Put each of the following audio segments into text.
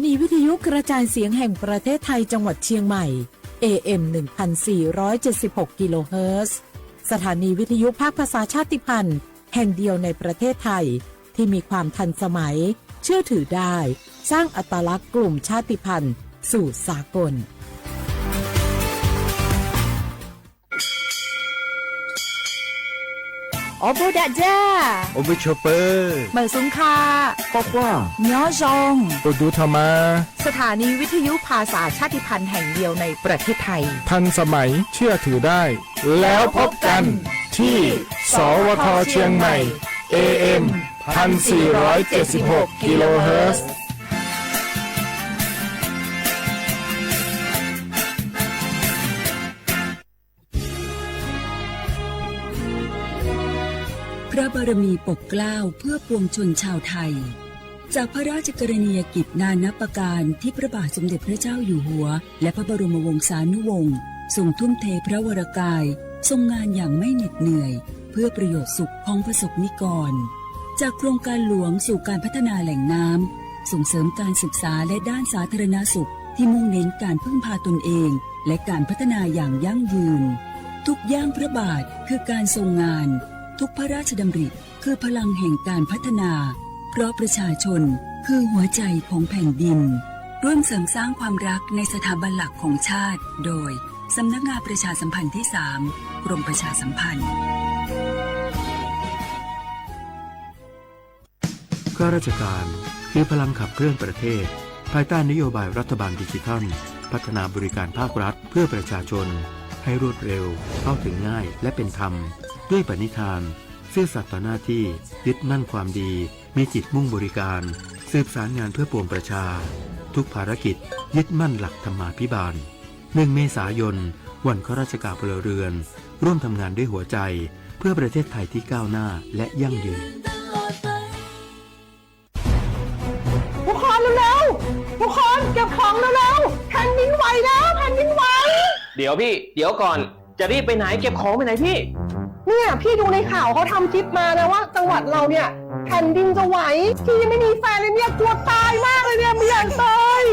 นีวิทยุกระจายเสียงแห่งประเทศไทยจังหวัดเชียงใหม่ เอ เอ็ม หนึ่งพันสี่ร้อยเจ็ดสิบหก กิโลเฮิรตซ์ สถานีวิทยุภาคภาษาชาติพันธุ์แห่งเดียวในประเทศไทย ที่มีความทันสมัย เชื่อถือได้ สร้างอัตลักษณ์กลุ่มชาติพันธุ์สู่สากล Ob peb dag zaj, ob peb tshov pawg, mawm xub kha, nyob zoo, ua du tho mas. สถานีวิทยุภาษาชาติพันธุ์แห่งเดียวในประเทศไทย ทันสมัย เชื่อถือได้ แล้วพบกันที่ สวท เชียงใหม่ เอ เอ็ม พันสี่ร้อยเจ็ดสิบหก กิโลเฮิรตซ์ พระบารมีปกเกล้าเพื่อปวงชนชาวไทย จากพระราชกรณียกิจนานับประการที่พระบาทสมเด็จพระเจ้าอยู่หัว และพระบรมวงศานุวงศ์ทรงทุ่มเทพระวรกาย ทรงงานอย่างไม่เหน็ดเหนื่อย เพื่อประโยชน์สุขของประสบนิกร จากโครงการหลวงสู่การพัฒนาแหล่งน้ำ ส่งเสริมการศึกษาและด้านสาธารณสุขที่มุ่งเน้นการพึ่งพาตนเอง และการพัฒนาอย่างยั่งยืน ทุกย่างพระบาทคือการทรงงาน ทุกพระราชดำริคือพลังแห่งการพัฒนา เพราะประชาชนคือหัวใจของแผ่นดิน ร่วมเสริมสร้างความรักในสถาบันหลักของชาติ โดย สำนักงานประชาสัมพันธ์ที่สาม กรมประชาสัมพันธ์ ข้าราชการคือพลังขับเคลื่อนประเทศ ภายใต้นโยบายรัฐบาลดิจิทัล พัฒนาบริการภาครัฐเพื่อประชาชน ให้รวดเร็ว เข้าถึงง่าย และเป็นธรรม ด้วยปณิธาน ซื่อสัตย์ต่อหน้าที่ ยึดมั่นความดี มีจิตมุ่งบริการ สืบสารงานเพื่อปวงประชา ทุกภารกิจ ยึดมั่นหลักธรรมาภิบาล หนึ่ง เมษายน วันข้าราชการพลเรือน ร่วมทำงานด้วยหัวใจ เพื่อประเทศไทยที่ก้าวหน้า และยั่งยืน ทุกคนเร็วๆ ทุกคนเก็บของเร็วๆ แผ่นดินไหวแล้ว แผ่นดินไหว เดี๋ยวพี่ เดี๋ยวก่อน จะรีบไปไหน เก็บของไปไหนพี่ เนี่ยพี่ดูในข่าวเขาทำคลิปมานะว่าจังหวัดเราเนี่ยแผ่นดินจะไหว พี่ยังไม่มีแฟนเลยเนี่ยกลัวตายมากเลยเนี่ยไม่อยากตาย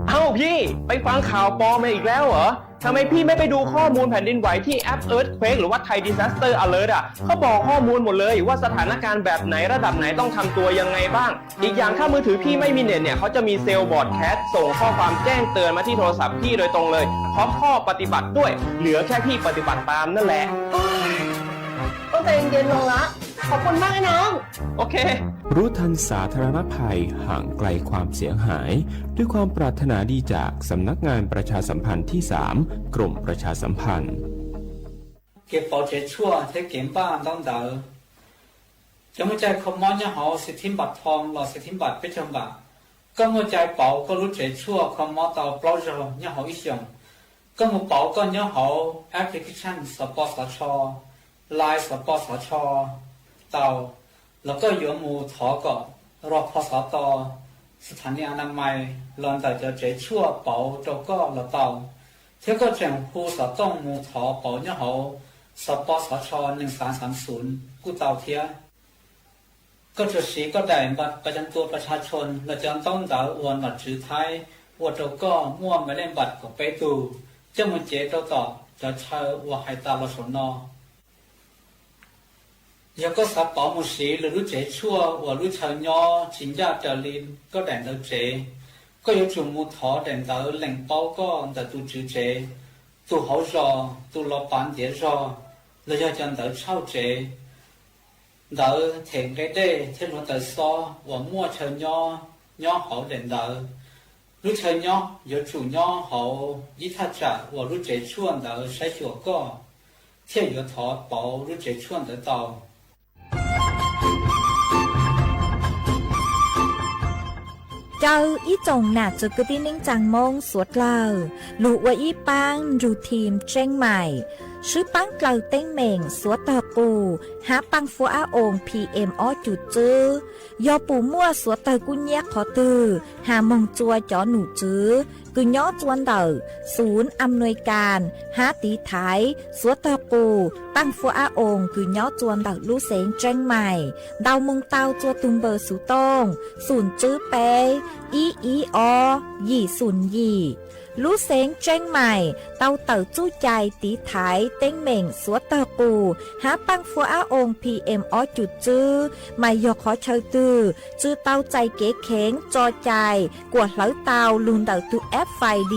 เอ้าพี่ ไปฟังข่าวปลอมมาอีกแล้วเหรอ ทำไมพี่ไม่ไปดูข้อมูลแผ่นดินไหวที่แอป Earthquake หรือว่า Thai Disaster Alert อ่ะ เขาบอกข้อมูลหมดเลยว่าสถานการณ์แบบไหนระดับไหนต้องทำตัวยังไงบ้าง อีกอย่างถ้ามือถือพี่ไม่มีเน็ตเนี่ย เขาจะมีเซลล์บรอดแคสต์ส่งข้อความแจ้งเตือนมาที่โทรศัพท์พี่โดยตรงเลย พร้อมข้อปฏิบัติด้วย เหลือแค่พี่ปฏิบัติตามนั่นแหละ ต้องใจเย็นๆ ลงละ ขอบคุณมากนะน้อง โอเค รู้ทันสาธารณภัย ห่างไกลความเสียหาย ด้วยความปรารถนาดีจากสำนักงานประชาสัมพันธ์ที่สาม กรมประชาสัมพันธ์ Kev pauv tsev tshuaj thiab kev npaj ntaub ntawv. Cov muaj cai kho mob nyob hauv xib thib npam thoo los xib thib npam peb caug npam. Koj muaj cai pauv koj lub tsev tshuaj kho mob tau plaub zaug nyob hauv ib xyoos. Koj mus pauv koj nyob hauv application xov pos xov tho, Line xov pos xov tho tau, los koj yuav mus thov kom ro pho xov to, sthani anamais los ntawm cov tsev tshuaj pauv rau koj los tau, thiab koj tseem hu xov tooj mus thov pauv nyob hauv xov pos xov tho nees xav xav xum kuj tau thiab. Koj tsuas siv koj daim npam pas cam tua pas tha tshoo los cov ntaub ntawv uas nom tswv Thaib ua rau koj muaj mas lej npam kaum peb tug coj mus cev rau tom cov chaw uas hais tas los saum no. Yog koj xav pauv mus siv lwm lub tsev tshuaj uas lub chaw nyob tsis ncaj raws li koj daim ntawv tsev, koj yuav tsum mus thov daim ntawv lees paub koj ntawm tus tswv tsev, tus hauv zos, tus los pav ntiav zog, los yog cov ntawv tshauj tsev, ntawv them nqe dej thiab hluav taws xob uas muaj chaw nyob nyob hauv daim ntawv. Lub chaw nyob yuav tsum nyob hauv ib thaj tsam uas lub tsev tshuaj ntawd saib xyuas koj, thiaj yuav thov pauv lub tsev tshuaj ntawd tau. Caw ib tsoom nam txwv kwv tij neej tsaa Moob suav dlawg lug ua ib paab nrug thim tseeb maim, swb paab dlawg teeb meem suav tawg qus hab paaj fuab ab oos PM ob cum txwb. Yog pum muaj suav tawg kub nyiab qhov twg, has moog tsua cov num tswv kws nyob tsua ntawm xum am nuis kas hab tiv thaiv suav tawg qus paaj fuab ab oos kws nyob tsua ntawm lub xeev tseeb maim. Ntaus moog tau tsua tug npawb xuv tooj xum tswb peb ib ib ob yim xoom yim. Lub xeev Tsheeb Maim tau tawm txuj cai tiv thaiv teeb meem xuav tawg qus hab paaj fuab ab oo P M ob cum txwb, mas yog qhov chaw twg tsi tau txais kev kheev tso cai kuas hlawv tau lug ntawm tug F I D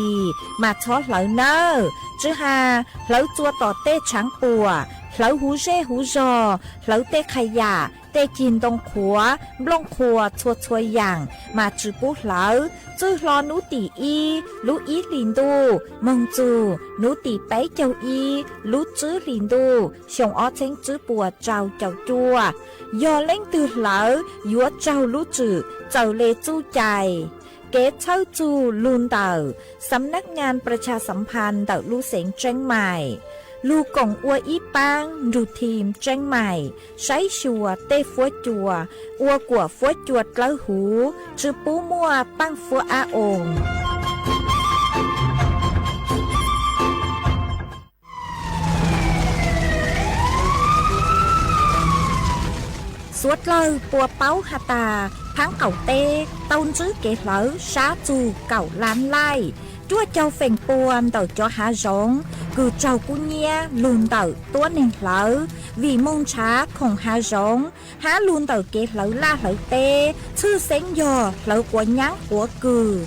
mas txhob hlawv nawb. Tsi has hlawv txua tom tej tshaav puam, hlawv huv zej huv zog, hlawv tej qha yam, tej cig ntoo qhuav, nplooj qhuas txhua txhua yaam mas tsi pub hlawv. Txwj hlo nub tim ib lub ib hlis ntuj moog txug nub tim peb caug ib lub tswb hlis ntuj xyoo ob txheeb tswb puas rau caum cuaj. Yog leej twg hlawv yuav raug lub tswm txawm le txuj cai. Kev txhawb txug lug ntawm Xam Nab Nyaas Pras Tshas Xam Phas ntawm lub xeev Tsheeb Maim, lug koom ua ib paab nrug thim Tsheeb Maim saib xyuas tej fuab cua, ua kuas fuab cua dlawb huv, tsi pub muaj paaj fuab ab oo. Suav dlawg puas paub has tas, phaab qaum teb tau ntsib kev hlawv sab txug kaum lab laij, cuaj caug feem pua ntawm cov hav zoov kws raug kub nyiab lug ntawm tuab neeg hlawv, vim moog nrhav khoom hav zoov hab lug ntawm kev hlawv laj hlawv teb, tshwj xeeb yog hlawv quav nyaab quav kws.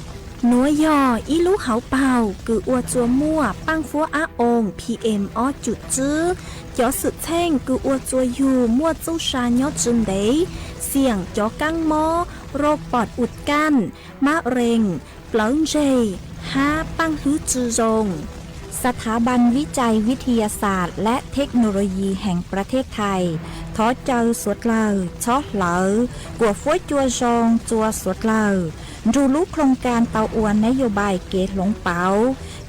Nuav yog ib lub hauv paug kws ua txua muaj paaj fuab ab oo P M ob cum tswb. Cov xwm txheej kws ua txua yug muaj txuj sa nyob tsi ntev, xiam cov kaab mob, rau pom ua kaj, mab rees, plawv ntseg, hab paaj hlwb tsi zoo. Xa tha ban vib cai vib thi ya xas lab thej no lo yis heev pla thej thais thov caw suav dlawg txhob hlawv, kuas fuab cua zoo txua suav dlawg, nrug lub khloog kas tau ua nab yau npais kev hloov pauv,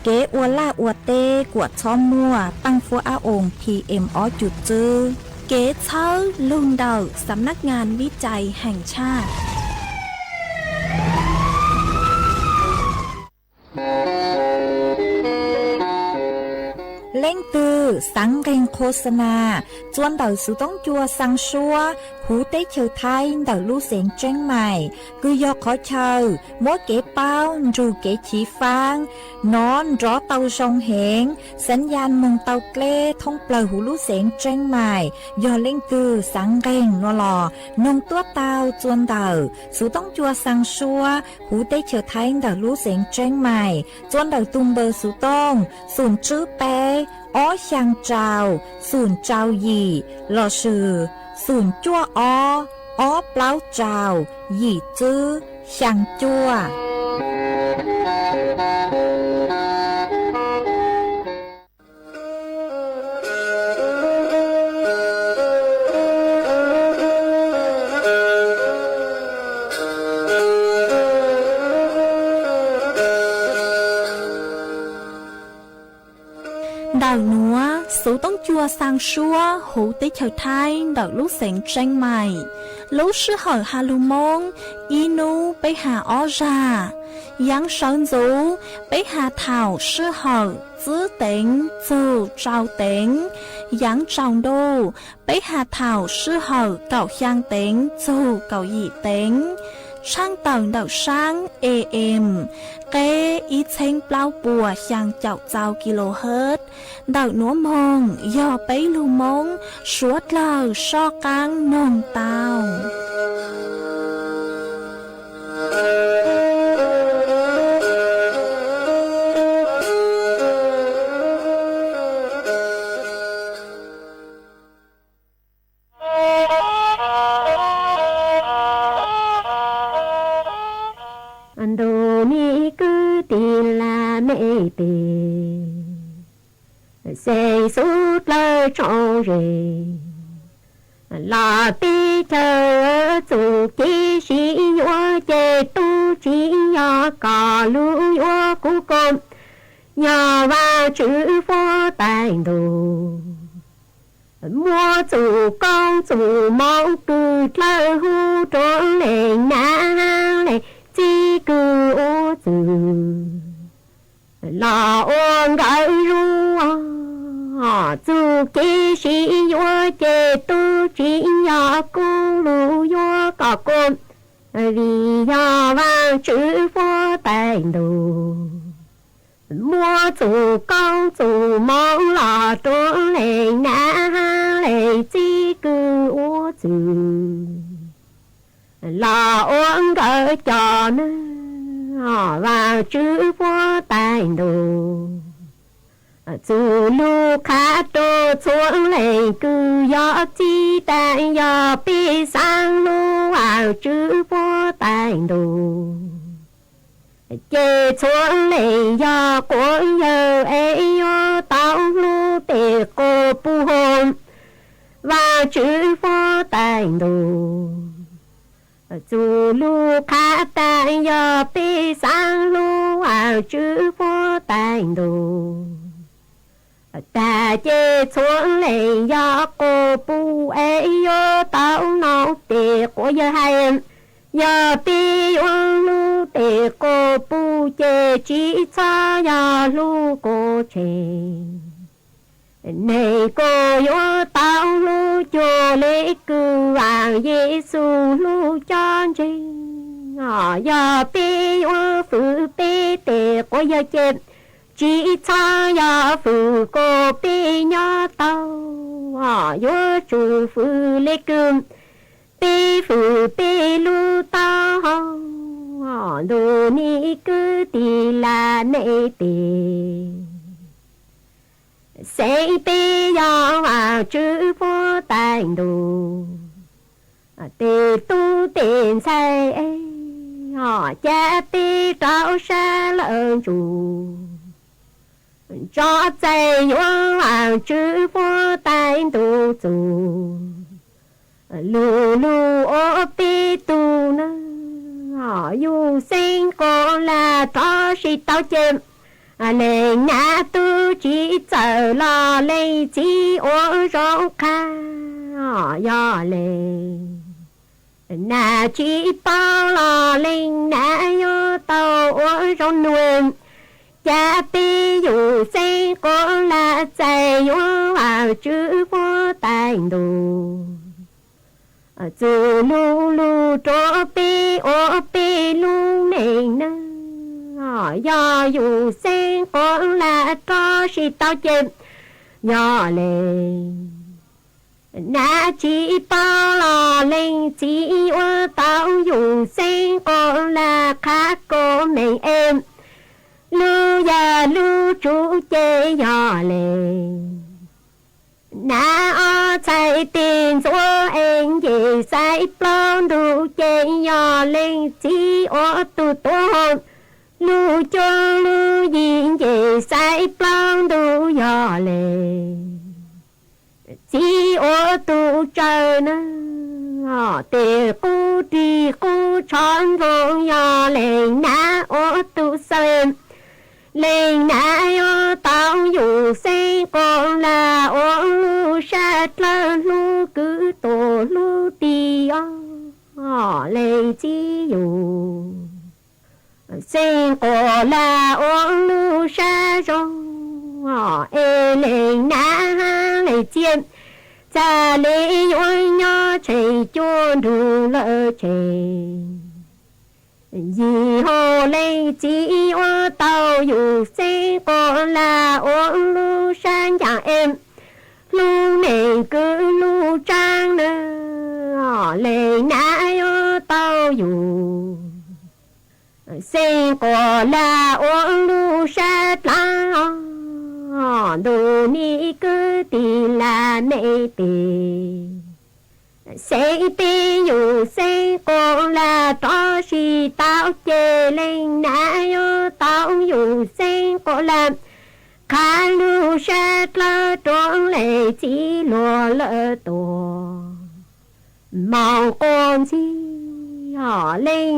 kev ua laj ua teb kuas txhob muaj paaj fuab ab oo P M ob cum tswb. Kev txhawb lug ntawm Xam Nab Nyaas Vib Cai Heem Tshaj. Leej twg xaav nqeeg qho xa nas txua ntawm xuv toob cua xaa suab huv teb chaws Thaib ntawm lub xeev Tseeb Maim, kws yog qhov chaw muab kev paub nrug kev chiv faab nov nrov tau zoo heev, xaav ya moog tau dleb thoob plawg huv lub xeev Tseeb Maim. Yog leej twg xaav nqeeg nuav los noog tuab tau txua ntawm xuv toob cua xaa suab huv teb chaws Thaib ntawm lub xeev Tseeb Maim, txua ntawm tug npawb xuv tooj xoom tswb peb ob xyaa rau xoom rau yim lossis xoom cuaj ob ob plaub rau yim tswb xyaa cuaj. Ntawm nuav xuv toob cua xaa suab huv teb chaws Thaib ntawm lub xeev Tseeb Maim. Lub sij hawm has lug Moob, ib nub peb has ob zag. Yaav sawv ntxuv, peb has thaum sij hawm tsib teev txug rau teev. Yaav tsaus ntuj, peb has thaum sij hawm kaum xyaa teev txug kaum yim teev. Tshaaj tawm ntawm saab A M, qeb ib txheeb plaub puas xyaa caum rau kilohertz. Ntawm nuav moog yog peb lug Moob, suav dlawg soj qaab noog tau. Ntuj mi kwv tij laj mej pem, xeem xuv dlawg tso ze, los teb chaws txuj kev sib yuav ces tub tsis yog koj lub yuav kuv koom, yog Vaajtswv fuab tais ntuj. Muab txuj koob txuj moov kws dlawg hu rua leej nam leej txiv kws ua txwv los ua nkawd zuag. Txuj kev sib yuav ces tub tsis yog kuv lub yuav koj koom, Vim yog Vaajtswv puab tag ntuj, muab txuj koob txuj moov los rua leej nab hab leej txib kws ua txwv los ua nkawd cov nawb. Vaajtswv puab tag ntuj, txuj lug qha rua txhua leej kws yog txib taag, yog peb xaav lug Vaajtswv puab tag ntuj, ces txhua leej yog quas yawg es yuav tau lug tes quas puj hab Vaajtswv puab tag ntuj. Txuj lug qha taag, yog peb xaav lug Vaajtswv puab tag ntuj, tag ces txhua leej yog quas puj es yuav tau noog tes quas yawg hais, yog peb yuav lug tes quas puj ces tsi txhob yog lug quas tshee. Neeg kws yuav tau lug cuag le kws Vaam Yexus lug cob ntseeg, yog peb yuav fwm peb tes quas yawg ces tsi txhob yog fwm kuas peb nyob tau, yuav tsum fwm le kws peb fwm peb lub taub hau. Ntuj nim kwv tij laj mej tes, xeeb peb yog Vaajtswv puab tag ntuj, tes tub tes ntxhais es, ca peb rau sab lawm ntsug, tso txais yuav Vaajtswv puab tag ntuj txuj lug lug ua peb tug nawb. Yug xeeb quas lag rov sib tau ces, leej nab tub tsi txawj los leej txiv ua zoo qha. Yog le nab tsi paub los leej nab yuav tau ua zoo nuav, ca peb yug xeeb quas lag txais yuav Vaajtswv puab tag ntuj txuj lug lug rua peb ua peb lub neej nawb. Yog yug xeeb quas lag rov sib tau ces, yog le nab tsi paub los leej txiv yuav tau yug xeeb quas lag qha kuas meej es, lub yag lub tsum ces yog le nab ob txhais tes ntxuav es nce xaiv plaub ntug ces yog leej txiv ua tug tuav, lub cuab lub yig nce xaiv plaub ntug yog le txiv ua tug tsawg nawb. Tes qub rig qub tsho ntoo yog leej nab ua tug xawb, leej nab yuav tau yug xeeb quas lag ua lub sab dlawg hlub kwv tuag hlub tij os, leej txiv yug xeeb quas lag ua lub sab zoo, es leej nab hab leej txiv txhad le yuav nyob tsheej cuaj nrug lawm tsheej. Yim hauv leej txiv yuav tau yug xeeb quas lag ua lub sab ncaam es, hlub neeg kwv hlub tsaab nawb, leej nab yuav tau yug xeeb quas lag ua lub sab dlawg os, ntuj nim kwv tij laj mej tes. Xeeb peb yug xeeb quas lag rov sib tau ces leej nab yuav tau yug xeeb quas lag qha lub sab dlawg rua leej txiv luag lawm tuag. Moog quas ntxig os leej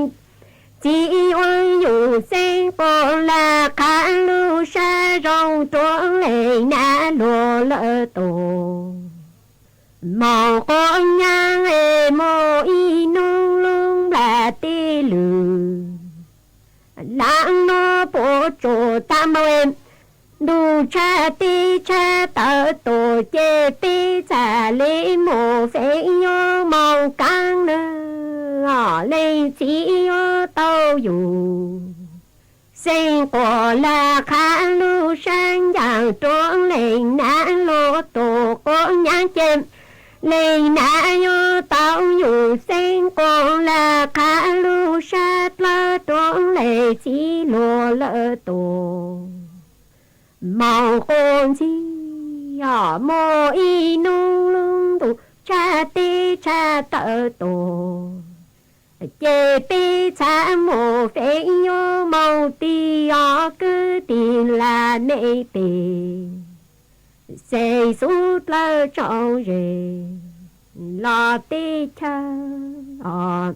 txiv yuav yug xeeb quas lag qha lub sab zoo rua leej nab luag lawm tuag. Moog quas nyaab es moog ib nub lub nplaj teb lwm, laab nuav puab tsuas tag moog es, ntuj tshab teb tshab tawm tuaj ces peb txhad le moog feem yuav moog kaab nawb. Leej txiv yuav tau yus xeeb quas laj qha lub sab ncaws, rua leej nam luag tus quav nyab ces leej nam yuav tau yus xeeb quas laj qha lub sab dlawb, rua leej txiv luag lawm tus. Moog quas ntxig, yog muaj ib nub lub ntuj tshaj teb tshaj taw tus, ces peb txhaj muaj feem yuav moog tig, yog kwv tij laj mej peg xeeb xuv dlawb tso ze los teb chaws.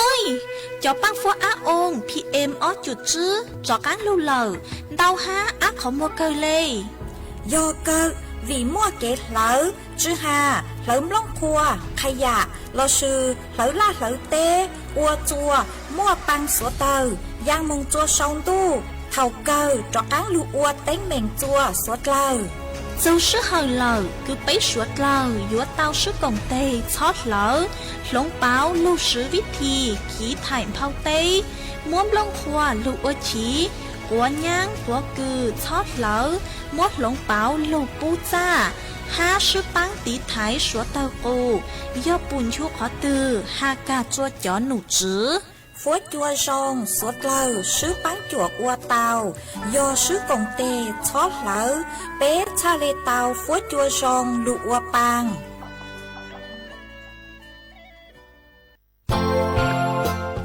Oj, cov paab fuab ab oo P M ob cum tswb rov qaab lug lawm, ntau hab ab qhov muag kawg le. Yog kawg, vim muaj kev hlawv tswj has, hlawv nplooj qhuav, qha yam lossis hlawv laj hlawv teb, ua txuas muaj paa suav dlawg, yaa moog txua sau ntuj, thaum kawg rov qaab lug ua teeb meem txua suav dlawg. Txug sij hawm lawm kws peb suav dlawg yuav tau swb koom teg txhob hlawv, hloov pauv lug swv vib thi chiv thaim nphau teb, muab nplooj qhuav lug ua chiv, quav nyaab quav kws txhob hlawv, muab hloov pauv lug pub txaj, hab swb paab tiv thaiv suav dlawg qus, yog pum nchu qhov twg has kag rua cov num tswv. Fuab cua zoo suav dlawg swb paab cuam ua tau, yog swb koom teg txhob hlawv, peb txhaj le tau fuab cua zoo lug ua paa.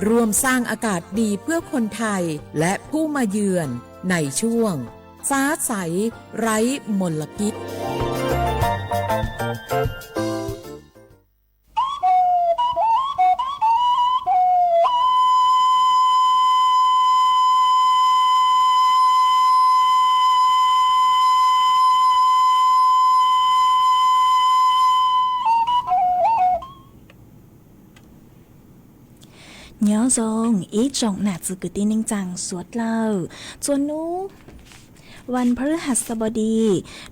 ร่วมสร้างอากาศดีเพื่อคนไทยและผู้มาเยือนในช่วงฟ้าใสไร้มลพิษ Nyob zoo ib tsoom nam txiv kwv tij neej tsaa suav dlawg, txhua nub vas phฤหัสบดี,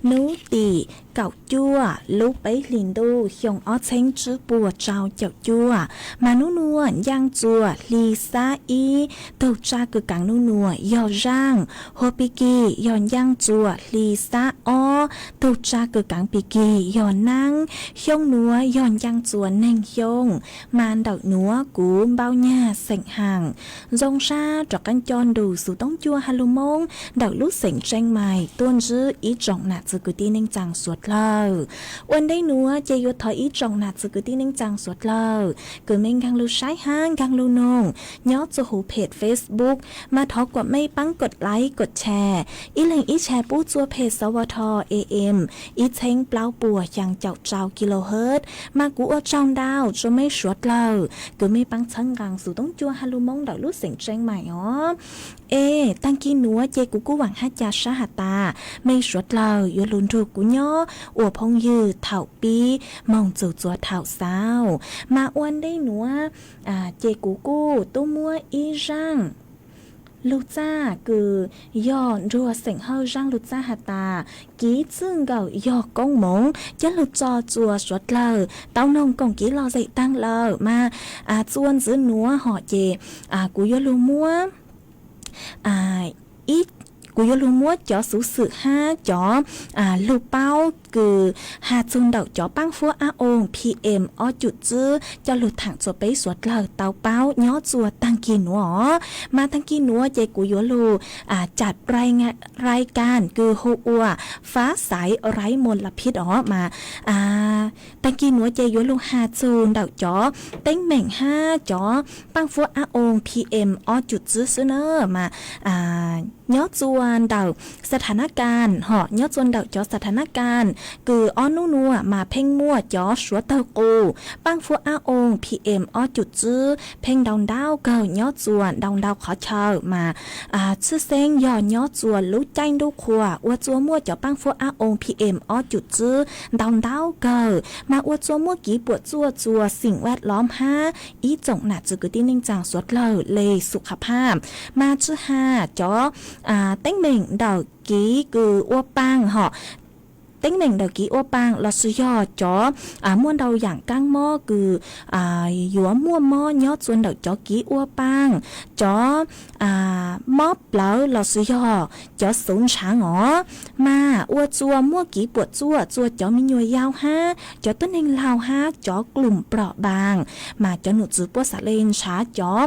nub tim kaum cuaj lub peb hlis ntuj xyoo ob txheeb tswb puas rau caum cuaj, mas nub nuav ncaaj txuas hli xab ib, tug tsa kws kaav nub nuav yog zaaj, hua pig kig yog ncaaj txuas hli xab ob, tug tsa kws kaav pig kig yog naab, xyoo nuav yog ncaaj txuas neeg xyoo, mas ntawm nuav kuv npau nyag xeem haam zoo sab rov qaab coj nrug xuv toob cua ha lug moob ntawm lub xeem Tseeb Mais tuaj ntsib ib tsoom nam txiv kwv tij neej tsaa suav dlawg. Ua ntej nuav ces yuav thov ib tsoom nam txiv kwv tij neej tsaa suav dlawg kws mej nkaag lug saib hab nkaag lug noog nyob txug huv phem Facebook, mas thov kuam mej paab kod like kod share, ib leeg ib share pub txua phem S W T A M ib txheeb plaub puas xyaa caum rau kilohertz, mas kuv ua tsaug ntau rua mej suav dlawg kws mej paab txhawb nqaa xuv toob cua ha lug moob ntawm lub xeem Tseeb Mais os. Es taag kig nuav ces kuv kuj vaam hab ca sab has tas mej suav dlawg yuav lug nrug kuv nyob ua phooj ywg thaum pib moog txug txua thaum xaus. Mas ua ntej nuav ces kuv kuj tub muab ib zaaj lug txaj kws yog nruag xeem Hawj zaaj lug txaj has tas Kiv txwj nkaus yog koob moov coj lug tso txua suav dlawg tau noog koom kiv lom zem taag lawm mas txua ntxiv nuav hom ces kuv yuav lug muab kuv yuav lug muab cov xuv xwm hab cov lug paub kws has txug ntawm cov paab fuab ab oo P M ob cum tswb coj lug thaam txua peb suav dlawg tau paub nyob txua taag kig nuav os. Mas taag kig nuav ces kuv yuav lug cam rai kas kws hu ua Fab Xaiv Raib Mos Las Phib os mas taag kig nuav ces yuav lug has txug ntawm cov teeb meem hab cov paab fuab ab oo P M ob cum tswb xwb na mas Nyob txua ntawm xa tha nab kas, hom nyob txua ntawm cov xa tha nab kas kws ob nub nuav mas pheej muaj cov suav tawg qus, paab fuab ab oo P M ob cum tsib pheej ntau ntau kawg nyob txua ntau ntau qhov chaw mas tshwj xeeb yog nyob txua lub caij ntuj qhua ua txua muaj cov paab fuab ab oo P M ob cum tsib ntau ntau kawg mas ua txua muaj kiv puam txuaj txua xeem vaj lob hab ib tsoom nam txwv kwv tij neej tsaa suav dlawg le xu qha phaj mas tsi has cov teeb meem ntawm kiv kws ua paa hom teeb meem ntawm kiv ua paa lossis yog cov muaj ntau yaam kaab mob kws yuav muaj mob nyob txua ntawm cov kiv ua paa, cov mob plawv lossis yog cov xuv ntshaav os mas ua txua muaj kiv puam txuaj txua cov me nyuam yaus hab cov tuab neeg laug hab cov klum prom npaas mas cov num txwv puab xaav le nrhav cov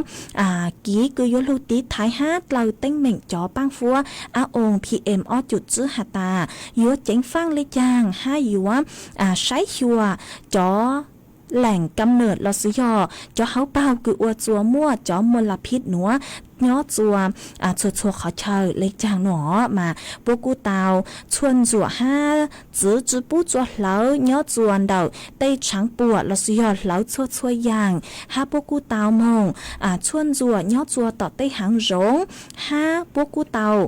kiv kws yuav lug tiv thaiv hab dlaws teeb meem cov paab fuab ab oo P M ob cum tsib has tas yuav ceev faaj le caag hab yuav saib xyuas cov leem kam nwm lossis yog cov hauv paug kws ua txua muaj cov mos las phib nuav nyob txua txhua txhua qhov chaw le caag nuav mas puab kuj tau txhua ntsuam hab txwv tsi pub txua hlawv nyob txua ntawm tej tshaav puam lossis yog hlawv txhua txhua yaam hab puab kuj tau moog txhua ntsuam nyob txua tom tej haav zoov hab puab kuj tau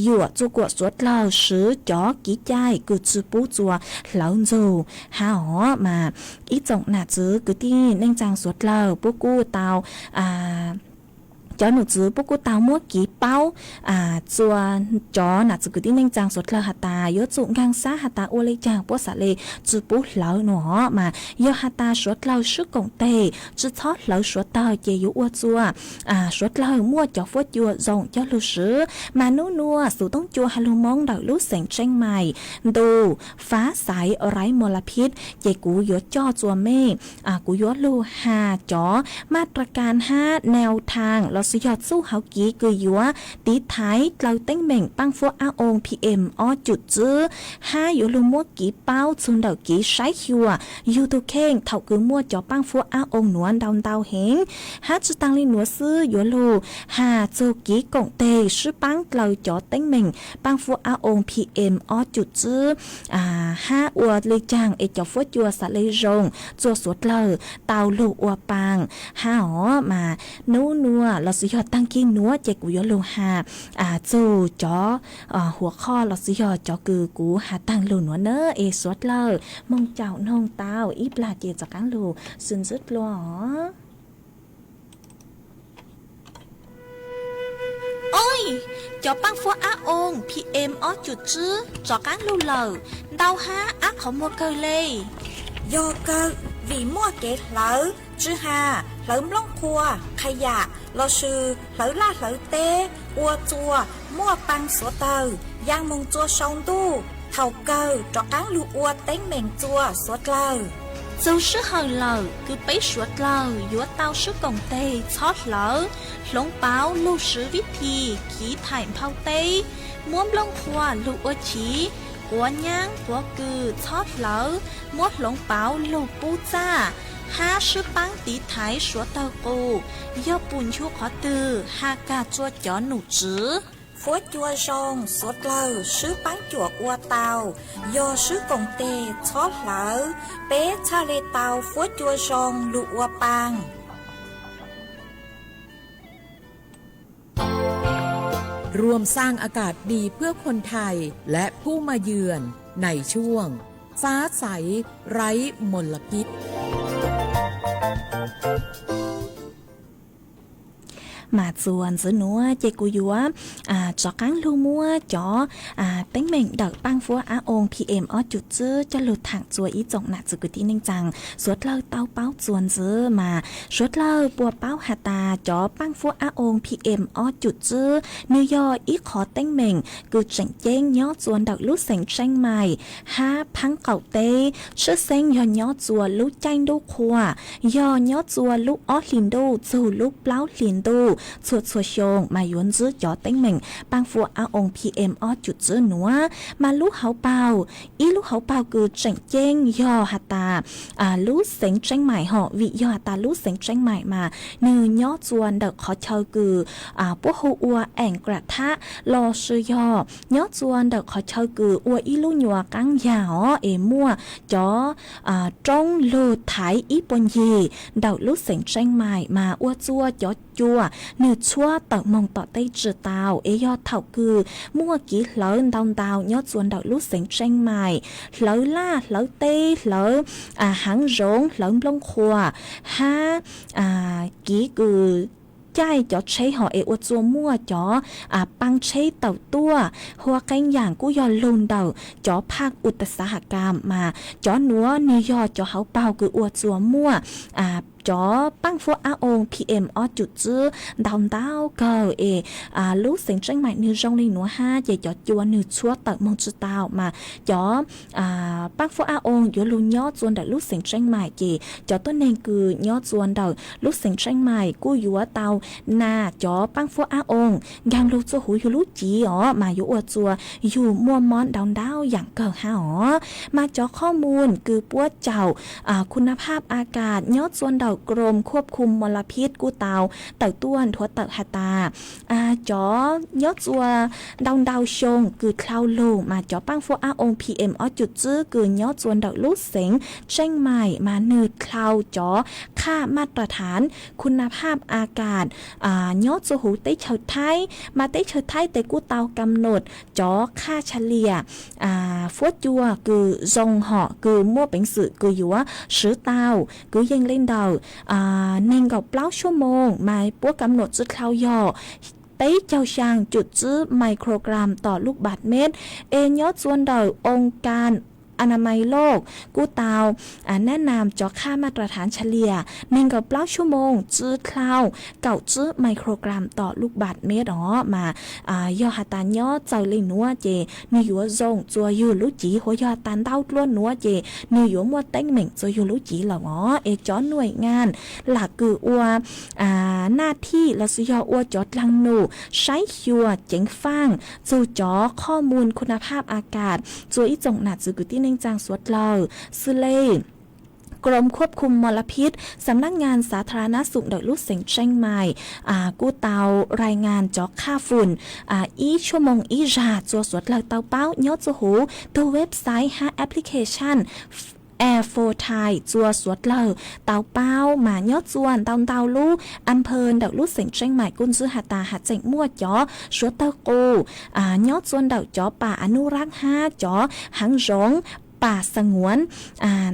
yuam txua kuam suav dlawg swv cov kiv cai kws tsi pub txua hlawv ntxug hab os mas ib tsoom nam txwv kwv tij neej tsaa suav dlawg puab kuj tau cov num txwv puab kuj tau muab kiv paub txua cov nam txwv kwv tij neej tsaa suav dlawg has tas yuav tsum nkaag sab has tas ua le caag puab xaav le tsi pub hlawv nuav os mas yog has tas suav dlawg swb koom teg tsi txhob hlawv suav tawg ces yuav ua txua suav dlawg muaj cov fuab cua zoo coj lug swv mas nub nuav xuv toob cua has lug Moob ntawm lub xeev Tsheej Maim ntu fab xaiv raiv mos las phib ces kuv yuav coj txua mej kuv yuav lug has cov maj ra kas hab nau thaam lossis yog txuj hauv kiv kws yuav tiv thaiv dlaws teeb meem paab fuab ab oo P M ob cum tsib hab yuav lug muab kiv paub txug ntawm kiv saib xyuas yug tug kheej thaum kws muaj cov paab fuab ab oo nuav ntau ntau heev hab tsi taag le nuav xwb yuav lug has txug kiv koom teg swb paab dlaws cov teeb meem paab fuab ab oo P M ob cum tsib hab ua le caag es cov fuab cua xaav le zoo txua suav dlawg tau lug ua paa hab os mas nub nuav lossis yog taag kig nuav ces kuv yuav lug has txug cov huam qhoj lossis yog cov kws kuv has taag lug nuav na es suav dlawg moog caum noog tau ib plag ces rov qaab lug sib ntsib dlua os. Oj, cov paab fuab ab oo P M ob cum tsib rov qaab lug lawm, ntau hab ab qhov muag kawg le. Yog kawg vim muaj kev hlawv, tsi has hlawv nplooj qhuav, qha yam lossis hlawv laj hlawv teb, ua txua muaj paa suav dlawg yaa moog txua sau ntuj, thaum kawg rov qaab lug ua teeb meem txua suav dlawg. Txug sij hawm lawm kws peb suav dlawg yuav tau swb koom teg txhob hlawv, hloov pauv lug swv vib thi kiv thaim nphau teb, muab nplooj qhuav lug ua chiv, quav nyaab quav kws txhob hlawv, muab hloov pauv lug pub txaj, hab swb paab tiv thaiv suav tawg qus, yog pum nchu qhov twg has kag rua cov num tswv. Fuab cua zoo suav dlawg swb paab cuam ua tau, yog swb koom teg txhob hlawv, peb txhaj le tau fuab cua zoo lug ua paa. ร่วมสร้างอากาศดีเพื่อคนไทยและผู้มาเยือนในช่วงฟ้าใสไร้มลพิษ Mas txuas ntxiv nuav ces kuv yuav rov qaab lug muab cov teeb meem ntawm paaj fuab ab oo P M ob cum tsib coj lug thaam txua ib tsoom nam txwv kwv tij neej tsaa suav dlawg tau paub txuas ntxiv. Mas suav dlawg puas paub has tas cov paaj fuab ab oo P M ob cum tsib nwg yog ib qhov teeb meem kws tseem ceeb nyob txua ntawm lub xeev Tsheej Maim hab Phaab Qaum teb, tshwj xeeb yog nyob txua lub caij ntuj qhua, yog nyob txua lub ob hlis ntuj txug lub plaub hlis ntuj, txhua txhua xyoo mas yuav ntsib cov teeb meem paab fuab ab oo P M ob cum tsib nuav. Mas lub hauv paug, ib lub hauv paug kws tseem ceeb yog has tas lub xeev Tseeb Maim hom, vim yog has tas lub xeev Tseeb Maim mas nwg nyob txua ntawm qhov chaw kws puab hu ua Eem Kram Thab los sis yog nyob txua ntawm qhov chaw kws ua ib lub nyuas qaab yag os, es muaj cov roob lug thaiv ib puag ncig ntawm lub xeev Tseeb Maim mas ua txua cov cua nwg tshuab tawm moog tom teb tsi tau. Es yog thaum kws muaj kiv hlawv ntau ntau nyob txua ntawm lub xeev Tseeb Maim, hlawv laj hlawv teb, hlawv haav zoov, hlawv nplooj qhuav hab kiv kws caij cov tsheb hom, es ua txua muaj cov paab tsheb tawm tuaj, hua qee yaam kuj yog lug ntawm cov phaj utaxahakas mas cov nuav nwg yog cov hauv paug kws ua txua muaj cov paab fuab ab oo P M ob cum tsib ntau ntau kawg. Es lub xeev Tseeb Maim nwg zoo le nuav hab ces cov cua nwg tshuab tawm moog tsi tau mas cov paab fuab ab oo yuav lug nyob txua ntawm lub xeev Tseeb Maim ces cov tuab neeg kws nyob txua ntawm lub xeev Tseeb Maim kuj yuav tau nas cov paab fuab ab oo nkaag lug txua huv yug lub civ os, mas yuav ua txua yug muaj mob ntau ntau yaam kawg hab os. Mas cov qhov muag kws puab caum khu na phaj a kas nyob txua ntawm Krom Khuab Khum Mos Las Phib kuj tau tawm tuaj nthuav tawm has tas cov nyob txua ntau ntau xyoo kws dlhau lug mas cov paab fuab ab oo P M ob cum tsib kws nyob txua ntawm lub xeev Tseeb Maim mas nwg dlhau cov khaj maj ras thaav khu na phaj a kas nyob txua huv teb chaws Thaib. Mas teb chaws Thaib tes kuj tau kam num cov khaj tshaj lias fuab cua kws zoo hom kws muaj peev xwm kws yuav swv tau kwv yees le ntawm neeg nkaum plaub xuab moos mas puab kam num tsi dlhau yog peb caug xyaa cum tsib microgram tom lub bat met. Es nyob txua ntawm oo kas a na mais loj kuj tau nab nam cov khaj maj ras thaav tshaj lias neeg nkaum plaub xuab moos tsi dlhau kaum tsib microgram tom lub bat met os. Mas yog has tas nyob txaws le nuav ces nwg yuav zoo txua yug lub civ, huv yog has tas ntau dlua nuav ces nwg yuav muaj teeb meem txua yug lub civ lawm os. Es cov nuaim ngaa lam kws ua naj thij los sis yog ua cov dlaag num saib xyuas ceev faaj txug cov qhov muag khu na phaj a kas txua ib tsoom nam txwv kwv tij neej tsaa suav dlawg xws le Krom Khuab Khum Mos Las Phib, Sam Nab Ngaa Xav Tha Ra Nab Xum ntawm lub xeev Tseeb Maim kuj tau rai ngaa cov khaj fum ib xuab moos ib zag txua suav dlawg tau paub nyob txua huv tug website hab application Air Force Thai txua suav dlawg tau paub. Mas nyob txua ntau ntau lub a phawv ntawm lub xeev Tseeb Maim kuj ntsib has tas has tseem muaj cov suav dlawg qus nyob txua ntawm cov pas a nub rab hab cov haav zoov pas xa nguav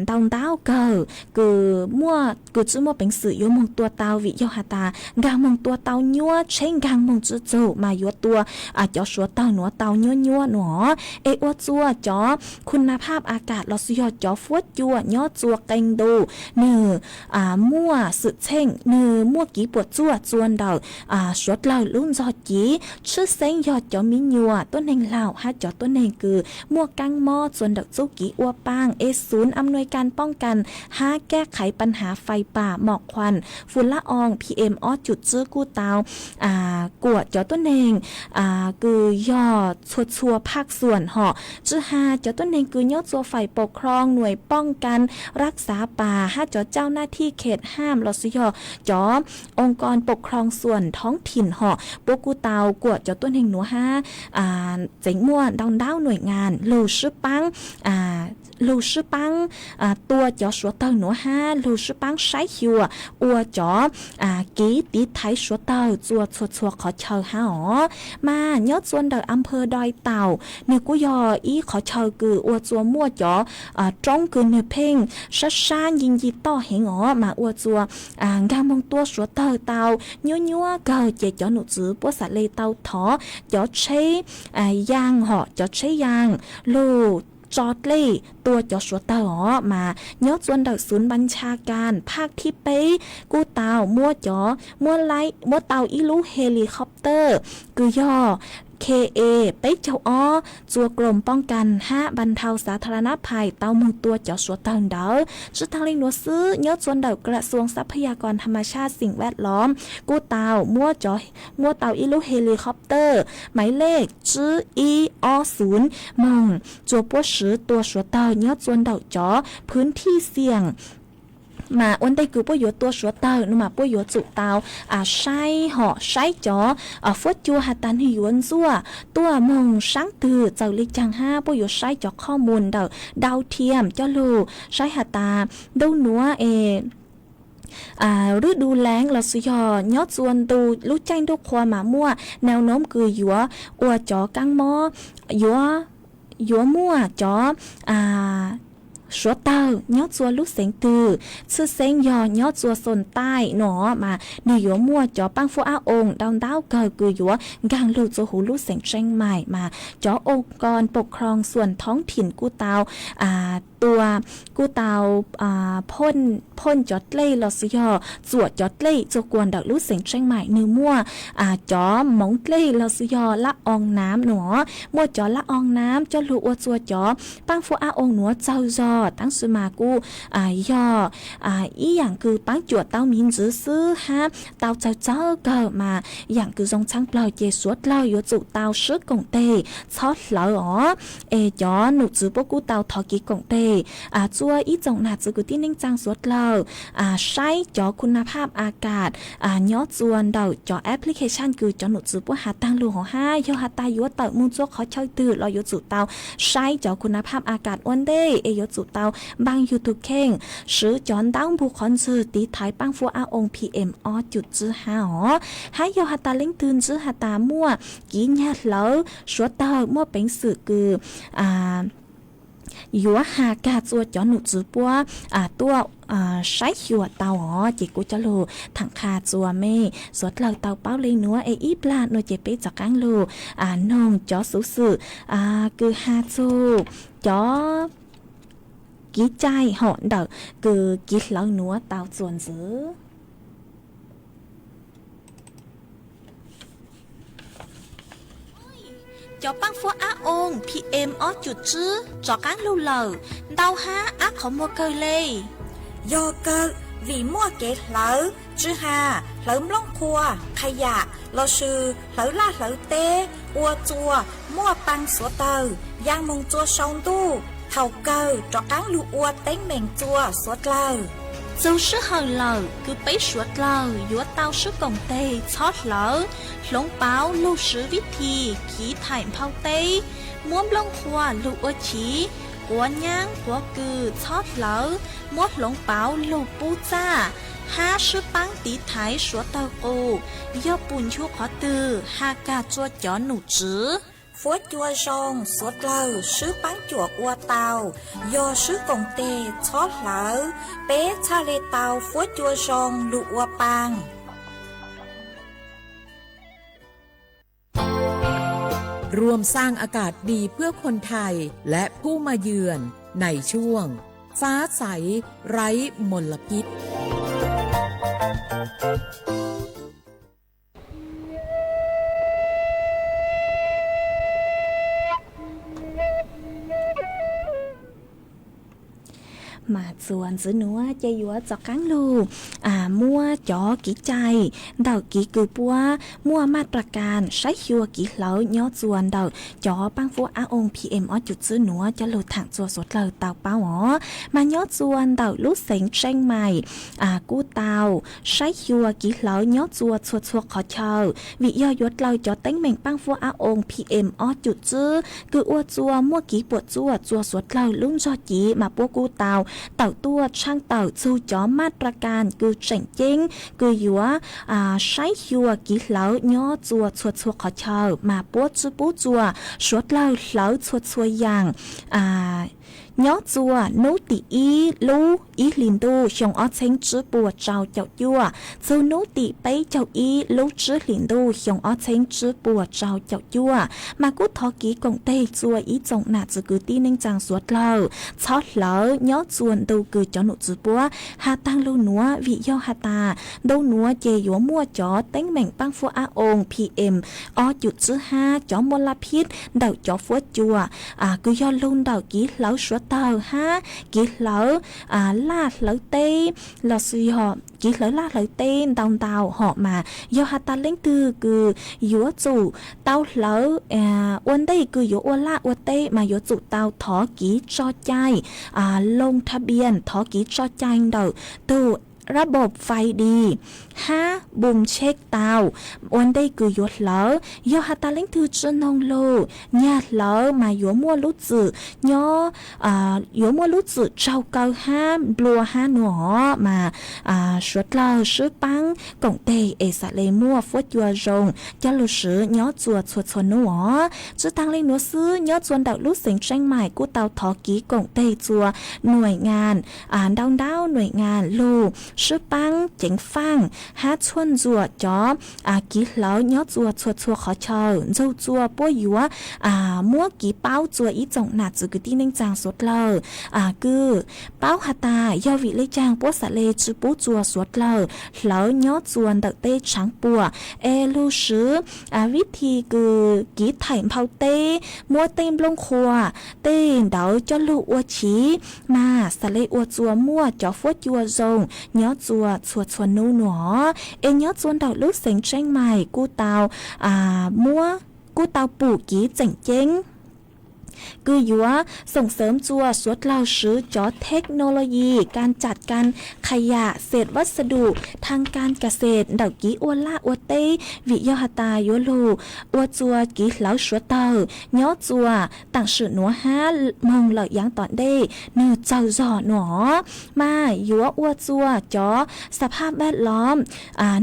ntau ntau kawg kws muaj kws tsi muaj peev xwm yuav moog tua tau vim yog has tas nkaag moog tua tau nyuab tsheb nkaag moog tsi txug mas yuav tua cov suav dlawg nuav tau nyuab nyuab nuav. Es ua txua cov khu na phaj a kas los sis yog cov fuab cua nyob txua qee ntu nwg muaj xwm txheej nwg muaj kiv puam tsuaj txua ntawm suav dlawg lub ntxog civ, tshwj xeeb yog cov miv nyuas, tuab neeg laug hab cov tuab neeg kws muaj kaab mob txua ntawm txuj kiv ua paaj. Es Xub Am Nuaim Kas Poob Kas hab Kab Qhaiv Paj Haav Fais Pas Mom Khuam Fum Lab Oo P M ob cum tsib kuj tau kuam cov tuab neeg kws yog txhua txhua phaj xuam hom tsi has cov tuab neeg kws nyob txua fais pau kroo nuaim poob kas rab xav pas hab cov cauj naj thij khem ham los sis yog cov oo kos pau kroo xuam thoob thim hom puab kuj tau kuam cov tuab neeg nuav hab tseem muaj ntau ntau nuaim ngaa lug sib paab lug sib paab tua cov suav dlawg nuav hab lug sib paab saib xyuas ua cov kiv tiv thaiv suav dlawg txua txhua txhua qhov chaw hab os. Mas nyob txua ntawm a phawv Doi Taum nwg kuj yog ib qhov chaw kws ua txua muaj cov roob kws nwg pheej sab sab nci nci toj heev os mas ua txua nkaag moog tua suav dlawg tau nyuab nyuab kawg ces cov num txwv puab xam le tau thov cov tsheb yaas hom cov tsheb yaas lug tso dlej tua cov suav dlawg os. Mas nyob txua ntawm Xub Npa Ncha Kas phaj thib peb kuj tau muab cov muab tau ib lub helicopter kws yog K E peb caug ob txua krom poob kas hab npas nthau xav tha ra nab phais tau moog tua cov suav tawg ntawd. Tsi taag le nuav xwb, nyob txua ntawm กระทรวงทรัพยากรธรรมชาติสิ่งแวดล้อม kuj tau muab tau ib lub helicopter maiv lej tsib ib ob xunv moog txua puab swv tua suav tawg nyob txua ntawm cov พื้นที่เสี่ยง. Mas ua ntej kws puab yuav tua suav tawg nuav mas puab yuav tsum tau saib hom saib cov fuab cua has tas nwg yuav ntxuaj tuaj moog saab twg txawm le caag hab puab yuav saib cov qhov muag ntawm dau thiam coj lug saib has tas ntuj nuav es ฤดูแล้ง los sis yog nyob txua ntu lub caij ntuj qhua mas muaj แนวโน้ม kws yuav ua cov kaab mob, yuav, yuav muaj cov suav tawg nyob txua lub xeev twg. Tshwj xeeb yog nyob txua xoom taij nuav mas nwg yuav muaj cov paab fuab ab oo dau ntaub kawg kws yuav nkaag lug txua huv lub xeev Tsheej Maim mas cov องค์กรปกครองส่วนท้องถิ่น kuj tau tua, kuj tau phoj cov dlej los sis yog txuam cov dlej txua kuas ntawm lub xeev Tsheej Maim nwg muaj cov moov dlej los sis yog lab oo naav nuav, muaj cov lab oo naav coj lug ua txua cov paab fuab ab oo nuav txawg zog. Tab sis mas kuj yog ib yaam kws paab cuam tau miv ntxwv xwb hab tau txawg txawg kawg mas yaam kws zoo tshaav plawg ces suav dlawg yuav tsum tau swb koom teg txhob hlawv os. Es cov num tswv puab kuj tau thov kev koom teg txua ib tsoom nam txwv kwv tij neej tsaa suav dlawg saib cov คุณภาพอากาศ nyob txua ntawm cov application kws cov num tswv puab has taag lug hov hab yog has tas yuav tawm moog txua qhov chaw twg los yuav tsum tau saib cov คุณภาพอากาศ ua ntej es yuav tsum tau npaaj yug tug kheej, swv cov ntaub npug qhov ntswg tiv thaiv paab fuab ab oo P M ob cum tsib hab os. Hab yog has tas leej twg ntsib has tas muaj kiv nyag hlawv suav tawg muaj peev xwm kws yuav has kag txua cov num tswv puab tuaj saib xyuas tau os ces kuv coj lug thaam qha txua mej suav dlawg tau paub le nuav es ib plag nuav ces peb rov qaab lug noog cov xuv xwm kws has txug cov kiv cai hom ntawm kws kiv hlawv nuav tau txuas ntxiv. Cov paab fuab ab oo P M ob cum tsib rov qaab lug lawm, ntau hab ab qhov muag kawg le. Yog kawg, vim muaj kev hlawv tswv has, hlawv nplooj qhuav, qha yam lossis hlawv laj hlawv teb ua txua muaj paa suav tawg yaa moog txua sau ntuj, thaum kawg rov qaab lug ua teeb meem txua suav dlawg. Txug sij hawm lawm kws peb suav dlawg yuav tau swb koom teg txhob hlawv, hloov pauv lug swv vib thi kiv thaim nphau teb, muab nplooj qhuav lug ua chiv, quav nyaab quav kws txhob hlawv, muab hloov pauv lug pub txaj, hab swb paab tiv thaiv suav tawg qus. Yog pum nchu qhov twg has kag txua cov num tswv. Fuab cua zoo suav dlawg swb paab cuam ua tau, yog swb koom teg txhob hlawv, peb txhaj le tau fuab cua zoo lug ua paa. ร่วมสร้างอากาศดีเพื่อคนไทยและผู้มาเยือนในช่วงฟ้าใสไร้มลพิษ Mas txuas ntxiv nuav ces yuav rov qaab lug muab cov kiv cai ntawm kiv kws puab muaj maj pra kas saib xyuas kiv hlawv nyob txuas ntawm cov paab fuab ab oo P M ob cum tsib nuav coj lug thaam txua suav dlawg tau paub os. Mas nyob txuas ntawm lub xeev Tsheej Maim kuj tau saib xyuas kiv hlawv nyob txua txhua txhua qhov chaw, vim yog yuav dlaws cov teeb meem paab fuab ab oo P M ob cum tsib kws ua txua muaj kiv puam tsuaj txua suav dlawg lub ntsog civ mas puab kuj tau tawm tuaj tshaaj tawm txug cov maj pra kas kws tseem ceeb kws yuav saib xyuas kiv hlawv nyob txua txhua txhua qhov chaw mas puab tsi pub txua suav dlawg hlawv txhua txhua yaam nyob txuas hnub tim ib lub ib hlis ntuj xyoo ob txheeb tsib puas rau caum cuaj txug hnub tim peb caug ib lub tsib hlis ntuj xyoo ob txheeb tsib puas rau caum cuaj, mas kuj thov kev koom tes txua ib tsoom nam txiv kwv tij neej tsaa suav dlawg txhob hlawv nyob txuas ntu kws cov nom tswv puab has taag lug nuav, vim yog has tas ntu nuav ces yuav muaj cov teeb meem paab fuab ab oo P M ob cum tsib hab, cov muaj laj phib ntawm cov fuab cua kws yog lug ntawm kev hlawv suav dlawg hab kev hlawv laj hlawv teb los sis yog kev hlawv laj hlawv teb ntau ntau hom mas yog has tas leej twg kws yuav tsum tau hlawv ua ntej kws yuav ua laj ua teb mas yuav tsum tau thov kev tso cai loo tha bias, thov kev tso cai ntawm tug rab npauj fais di hab npum tsheb tau ua ntej kws yuav hlawv. Yog has tas leej twg tsi noog lug nyag hlawv mas yuav muaj lub txim nyob yuav muaj lub txim tsaug kaw hab nplua hab nua os mas suav dlawg sib paab koom tes es xav le muaj fuab cua zoo coj lug swv nyob txua txhua txhua nub os. Tsi taag le nuav xwb, nyob txua ntawm lub xeev Tseeb Mais kuj tau thov kev koom tes txua nuaim ngas ntau ntau nuaim ngas lug sib paab ceev faaj hab txhuaj ntxuam cov kev hlawv nyob txua txhua txhua qhov chaw ntxug txua puab yuav muab kev paub txua ib tsoom nam txiv kwv tij neej tsaa suav dlawg kws paub has tas yog vim le caag puab xav le tsi pub txua suav dlawg hlawv nyob txua ntawm teb tshaav puam es lug swv vib thi kws kev thaim nphau teb, muab tej nplooj qhuav tej ntawd coj lug ua chiv mas xav le ua txua muaj cov fuab cua zoo nyob txua txhua txhua nub nua os. Es nyob txua ntawm lub xeev Tseeb Mais kuj tau muab kuj tau pum kev tseem ceeb kws yuav xoom xeem txua suav dlawg swv cov theknoloyi kas cam kas khas yam xes vaj xas dus thaj kas kas xes ntawm kev ua laj ua teb, vim yog has tas yuav lug ua txua kev hlawv suav dlawg nyob txua taam sim nuav hab moog lawm yaav tom ntej nwg tsaug zog nua os mas yuav ua txua cov xas phaj npaj lom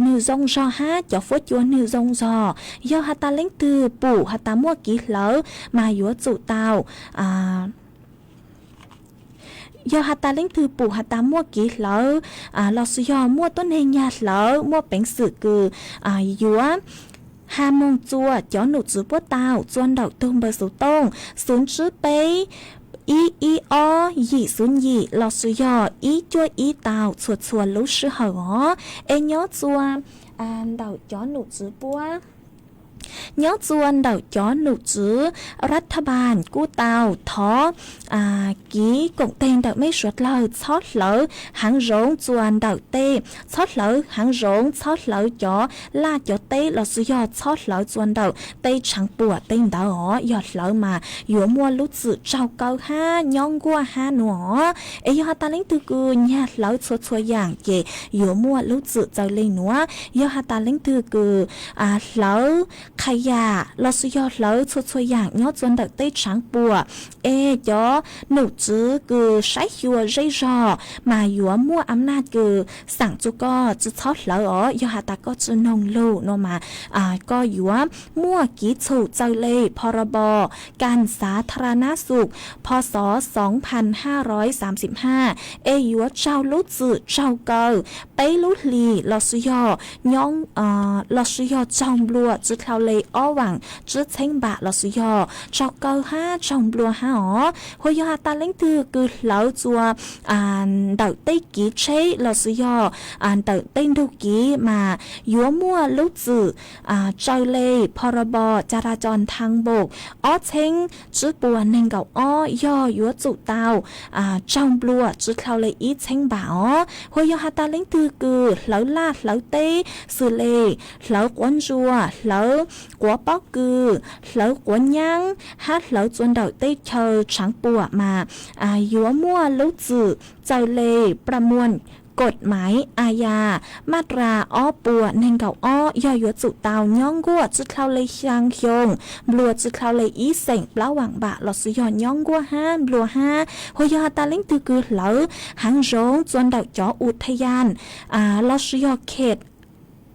nwg zoo zog hab cov fuab cua nwg zoo zog. Yog has tas leej twg pum has tas muaj kev hlawv mas yuav tsum tau yog has tas leej twg pum has tas muaj kev hlawv los sis yog muaj tuab neeg nyag hlawv muaj peev xwm kws yuav has moog txua cov nom tswv puab tau txua ntawm tug npawb xuv tooj xuv tsib peb ib ib ob yim xuv yim los sis yog ib cuaj ib tau txhua txhua lub sij hawm os. Es nyob txua ntawm cov nom tswv puab nyob txua ntawm cov nom tswv ras thab npas kuj tau thov kev koom teg ntawm mej suav dlawg txhob hlawv haav zoov txua ntawm tej, txhob hlawv haav zoov, txhob hlawv cov laj cov teb los sis yog txhob hlawv txua ntawm tej tshaav puam tej ntawd os. Yog hlawv mas yuav muaj lub txim tsaug kaw hab nyob nkuaj hab nua os. Es yog has tas leej twg kws nyag hlawv txhua txhua yaam ces yuav muaj lub txim txawv le nuav. Yog has tas leej twg kws hlawv qhas yam los sis yog hlawv txhua txhua yaam nyob txua ntawm tej tshaav puam, es cov nom tswv kws saib xyuas zej zog mas yuav muaj a naj kws xaam txua koj tsi txhob hlawv os. Yog has tas koj tsi noog lug nua mas koj yuav muaj kev txhum txawg le pho ro pos kas xav thara nab xum pho xov xoov phas haj roiv xaam xim haj, es yuav tsaug lub txim tsaug kaw peb lub hlis los sis yog nyob los sis yog tsaug nplua tsi dlhau le ob vaam tsib txheeb npam los sis yog tsaug kaw hab tsaug nplua hab os. Hu yog has tas leej twg kws hlawv txua ntawm tej kev tsheb los sis yog ntawm tej ntug kev mas yuav muaj lub txim tsaws le pho ro pos ca ra co nthab npaum ob txheeb tsib puas neeg nkaum ob, yog yuav tsum tau tsaug nplua tsi dlhau le ib txheeb npam os. Hu yog has tas leej twg kws hlawv laj hlawv teb xws le hlawv quav ntsuas, hlawv quav pob kws, hlawv quav nyaab hab hlawv txua ntawm tej chaw tshaav puam mas yuav muaj lub txim txawg le pram muam kom maiv a yas maj ras ob puas neeg nkaum ob, yog yuav tsum tau nyob nkuaj tsi dlhau le xyaa xyoo, nplua tsi dlhau le ib xeem plaub vaam npam los sis yog nyob nkuaj hab nplua hab. Hu yog has tas leej twg kws hlawv haav zoov txua ntawm cov u thaj yaj los sis yog khet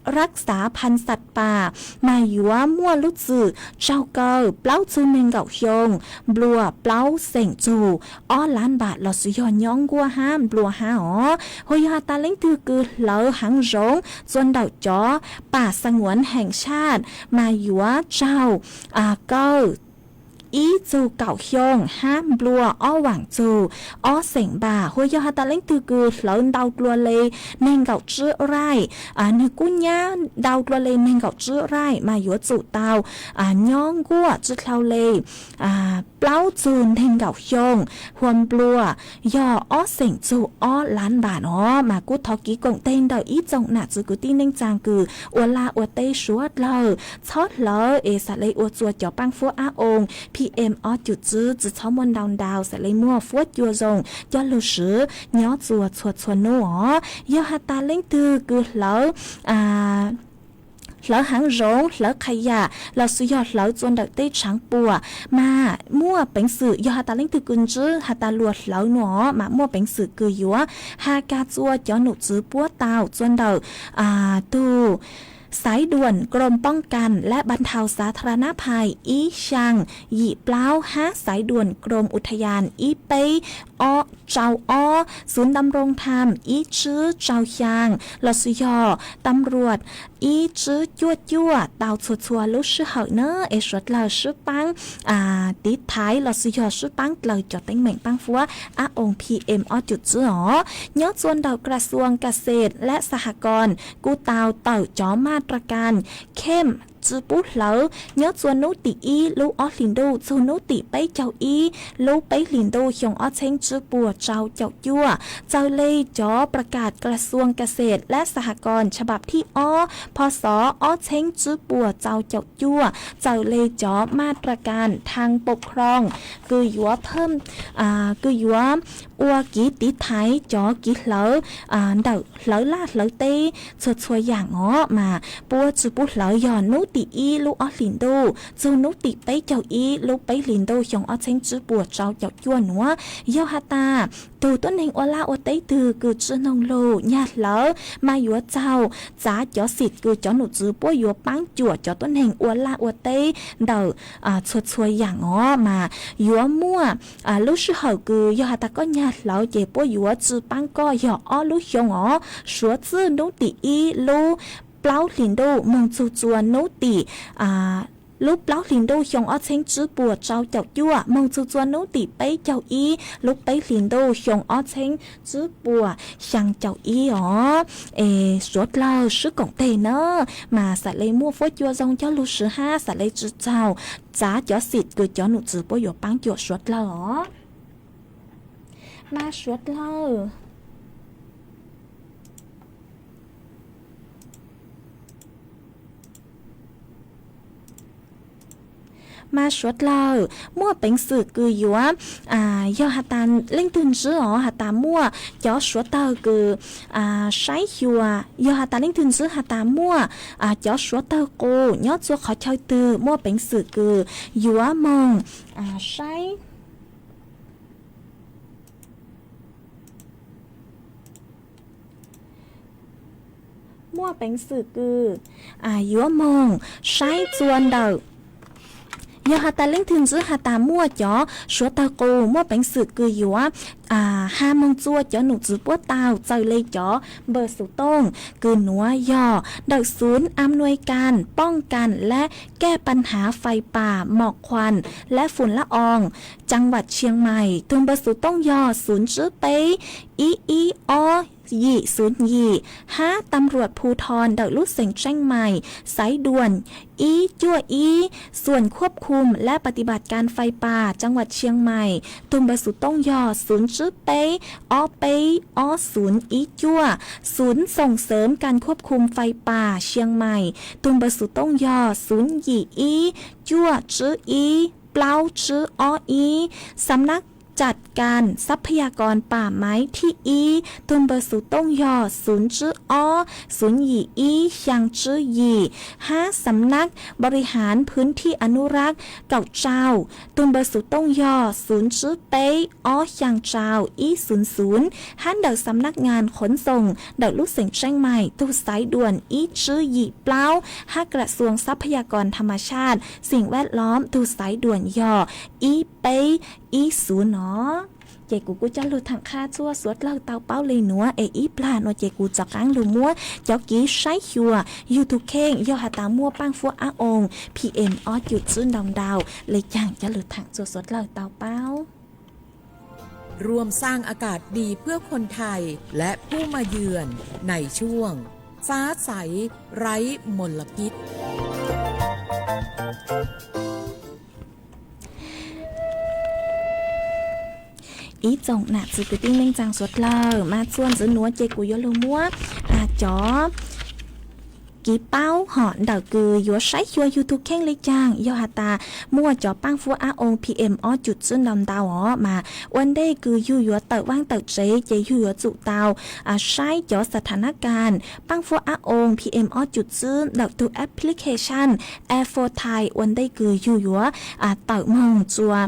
rab xav phan xas pas mas yuav muaj lub txim tsaug kaw plaub txug neeg nkaum xyoo, nplua plaub xeem txug ob lab npam lossis yog nyob nkuaj hab nplua hab os. Hu yog has tas leej twg kws hlawv haav zoov txua ntawm cov pam xas nguav heem tshaj mas yuav tsaug kaw ib txug kaum xyoo hab nplua ob vaam txug ob xeem npam. Hu yog has tas leej twg kws hlawv ntau dlua le neeg nkaum tsib raij, nwg kub nyab ntau dlua le neeg nkaum tsib raij mas yuav tsum tau nyob nkuaj tsi dlhau le plaub txug neeg nkaum xyoo, hua nplua yog ob xeem txug ob lab npam os. Mas kuv thov kiv koom teg ntawm ib tsoom nam txiv kwv tij neej tsaa kws ua laj ua teb suav dlawg, txhob hlawv es xav le ua txua cov paab fuab ab oo P M ob cum tsib tsi txhob muaj ntau ntau, xav le muaj fuab cua zoo coj lug swv nyob txua txhua txhua nub os. Yog has tas leej twg kws hlawv hlawv haav zoov, hlawv qha yam lossis yog hlawv txua ntawm tej tshaav puam mas muaj peev xwm, yog has tas leej twg kws ntsib has tas luag hlawv nuav mas muaj peev xwm kws yuav has kag txua cov num txwv puab tau txua ntawm tug xaiv duam Krom Poob Kas lab Npaj Nthau Xav Thara Nab Phais ib xyaa yim plaub hab xaiv duam Krom Utayaas ib peb rau ob, xuv Ntam Roos Tham ib tsib rau xyaa lossis yog Tam Ruam ib tsib cuaj cuaj tau txhua txhua lub sij hawm na. Es suav dlawg sib paab tiv thaiv lossis yog sib paab dlawg cov teeb meem paab fuab ab oo P M ob cum tsib os. Nyob txua ntawm Kras Xuas Kas Xes lab Xas Has Koos kuj tau tawm cov maj ra kas khem tsi pub hlawv nyob txua nub tim ib lub ob hlis ntuj txug nub tim peb caug ib lub peb hlis ntuj xyoo ob txheeb tsib puas rau caum cuaj, txawm le cov pra kas Kras Xuas Kas Xes lab Xas Has Koos chab pab thib ob, pho xov ob txheeb tsib puas rau caum cuaj, txawm le cov maj ra kas thaj pom khroos kws yuav phaj kws yuav ua kiv tiv thaiv cov kiv hlawv ntawm hlawv laj hlawv teb txhua txhua yaam os mas puab tsi pub hlawv yog nub tim ib lub ob hlis ntuj txug nub tim peb caug ib lub peb hlis ntuj xyoo ob txheeb tsib puas rau caum cuaj nuav. Yog has tas tug tuab neeg ua laj ua teb twg kws tsi noog lug nyag hlawv mas yuav txaug txav cov xim kws cov num txwv puab yuav paab cuam cov tuab neeg ua laj ua teb ntawm txhua txhua yaam os mas yuav muaj lub sij hawm kws yog has tas koj nyag hlawv ces puab yuav tsi paab koj yog ob lub xyoo os, suav txij nub tim ib lub plaub hlis ntuj moog txug txua nub tim lub plaub hlis ntuj xyoo ob txheeb tsib puas rau caum cuaj moog txug txua nub tim peb caug ib lub peb hlis ntuj xyoo ob txheeb tsib puas xyaa caum ib os. Es suav dlawg sib koom teg na mas xav le muaj fuab cua zoo coj lug swv hab xav le tsi txaug txav cov xim kws cov num txwv puab yuav paab cuam suav dlawg os. Mas suav dlawg mas suav dlawg muaj peev xwm kws yuav yog has tas leej twg ntsib os has tas muaj cov suav dlawg kws saib xyuas, yog has tas leej twg ntsib has tas muaj cov suav dlawg qus nyob txua qhov chaw twg muaj peev xwm kws yuav moog saib muaj peev xwm kws yuav moog saib txua ntawm, yog has tas leej twg ntsib has tas muaj cov suav dlawg qus muaj peev xwm kws yuav has moog txua cov num txwv puab tau txawm le cov npawb xuv tooj kws nuav yog ntawm xuv Am Nuaj Kas, Poob Kas lab Kaj Paj Hnav Fais Pas Mom Khuam lab Fum Lab Oos, Caa Vam Tshiab Mais. Tug npawb xuv tooj yog xuv tsib peb ib ib ob yim xuv yim hab Tam Ruam Phu Thos ntawm lub xeev Tseeb Mais, xaiv duam ib cuaj ib, xuam khuab khum lab Pas Tis Pas Kas Fais Pas Caa Vam Tshiab Mais. Tug npawb xuv tooj yog xuv tsib peb ob peb ob xuv ib cuaj, xuv Xoom Xeem Kas Khuab Khum Fais Pas Tshiab Mais. Tug npawb xuv tooj yog xuv yim ib cuaj tsib ib plaub tsib ob ib, Xam Nab จัดการทรัพยากรป่าไม้ที่ ib, tus npawb xuv tooj yog xuv tsib ob, xuv yim ib, xyaa tsib yim, hab สำนักบริหารพื้นที่อนุรักษ์ kaum rau, tus npawb xuv tooj yog xuv tsib peb ob, xyaa rau ib, xuv xuv, hab ntawm สำนักงานขนส่ง ntawm lub xeem Tsheej Maim tus xaiv duam ib tsib yim plaub, hab กระทรวงทรัพยากรธรรมชาติ สิ่งแวดล้อม tus xaiv duam yog ib peb ib xuv no. Ces kuv kuj coj lug thaam qha txhua suav dlawg tau paub le nuav es ib plag nuav ces kuv rov qaab lug muab cov kev saib xyuas yug tug kheej yog has tas muaj paaj fuab ab oo P M ob cum tsib ntau ntau le caag coj lug thaam txhua suav dlawg tau paub. ร่วมสร้างอากาศดีเพื่อคนไทยและผู้มาเยือน ในช่วง ฟ้าใส ไร้มลพิษ Ib tsoom nam txiv kwv tij neej tsaa suav dlawg, mas txhua ntxiv nuav ces kuv yuav lug muab cov kev paub hom ntawm kws yuav saib xyuas yug tug kheej le caag yog has tas muaj cov paaj fuab ab oo P M ob cum tsib ntau ntau os, mas ua ntej kws yug yuav tawm vaaj tawm tsev ces yug yuav tsum tau saib cov สถานการณ์ paaj fuab ab oo P M ob cum tsib ntawm tug application Air Force Thai ua ntej kws yug yuav tawm moog rua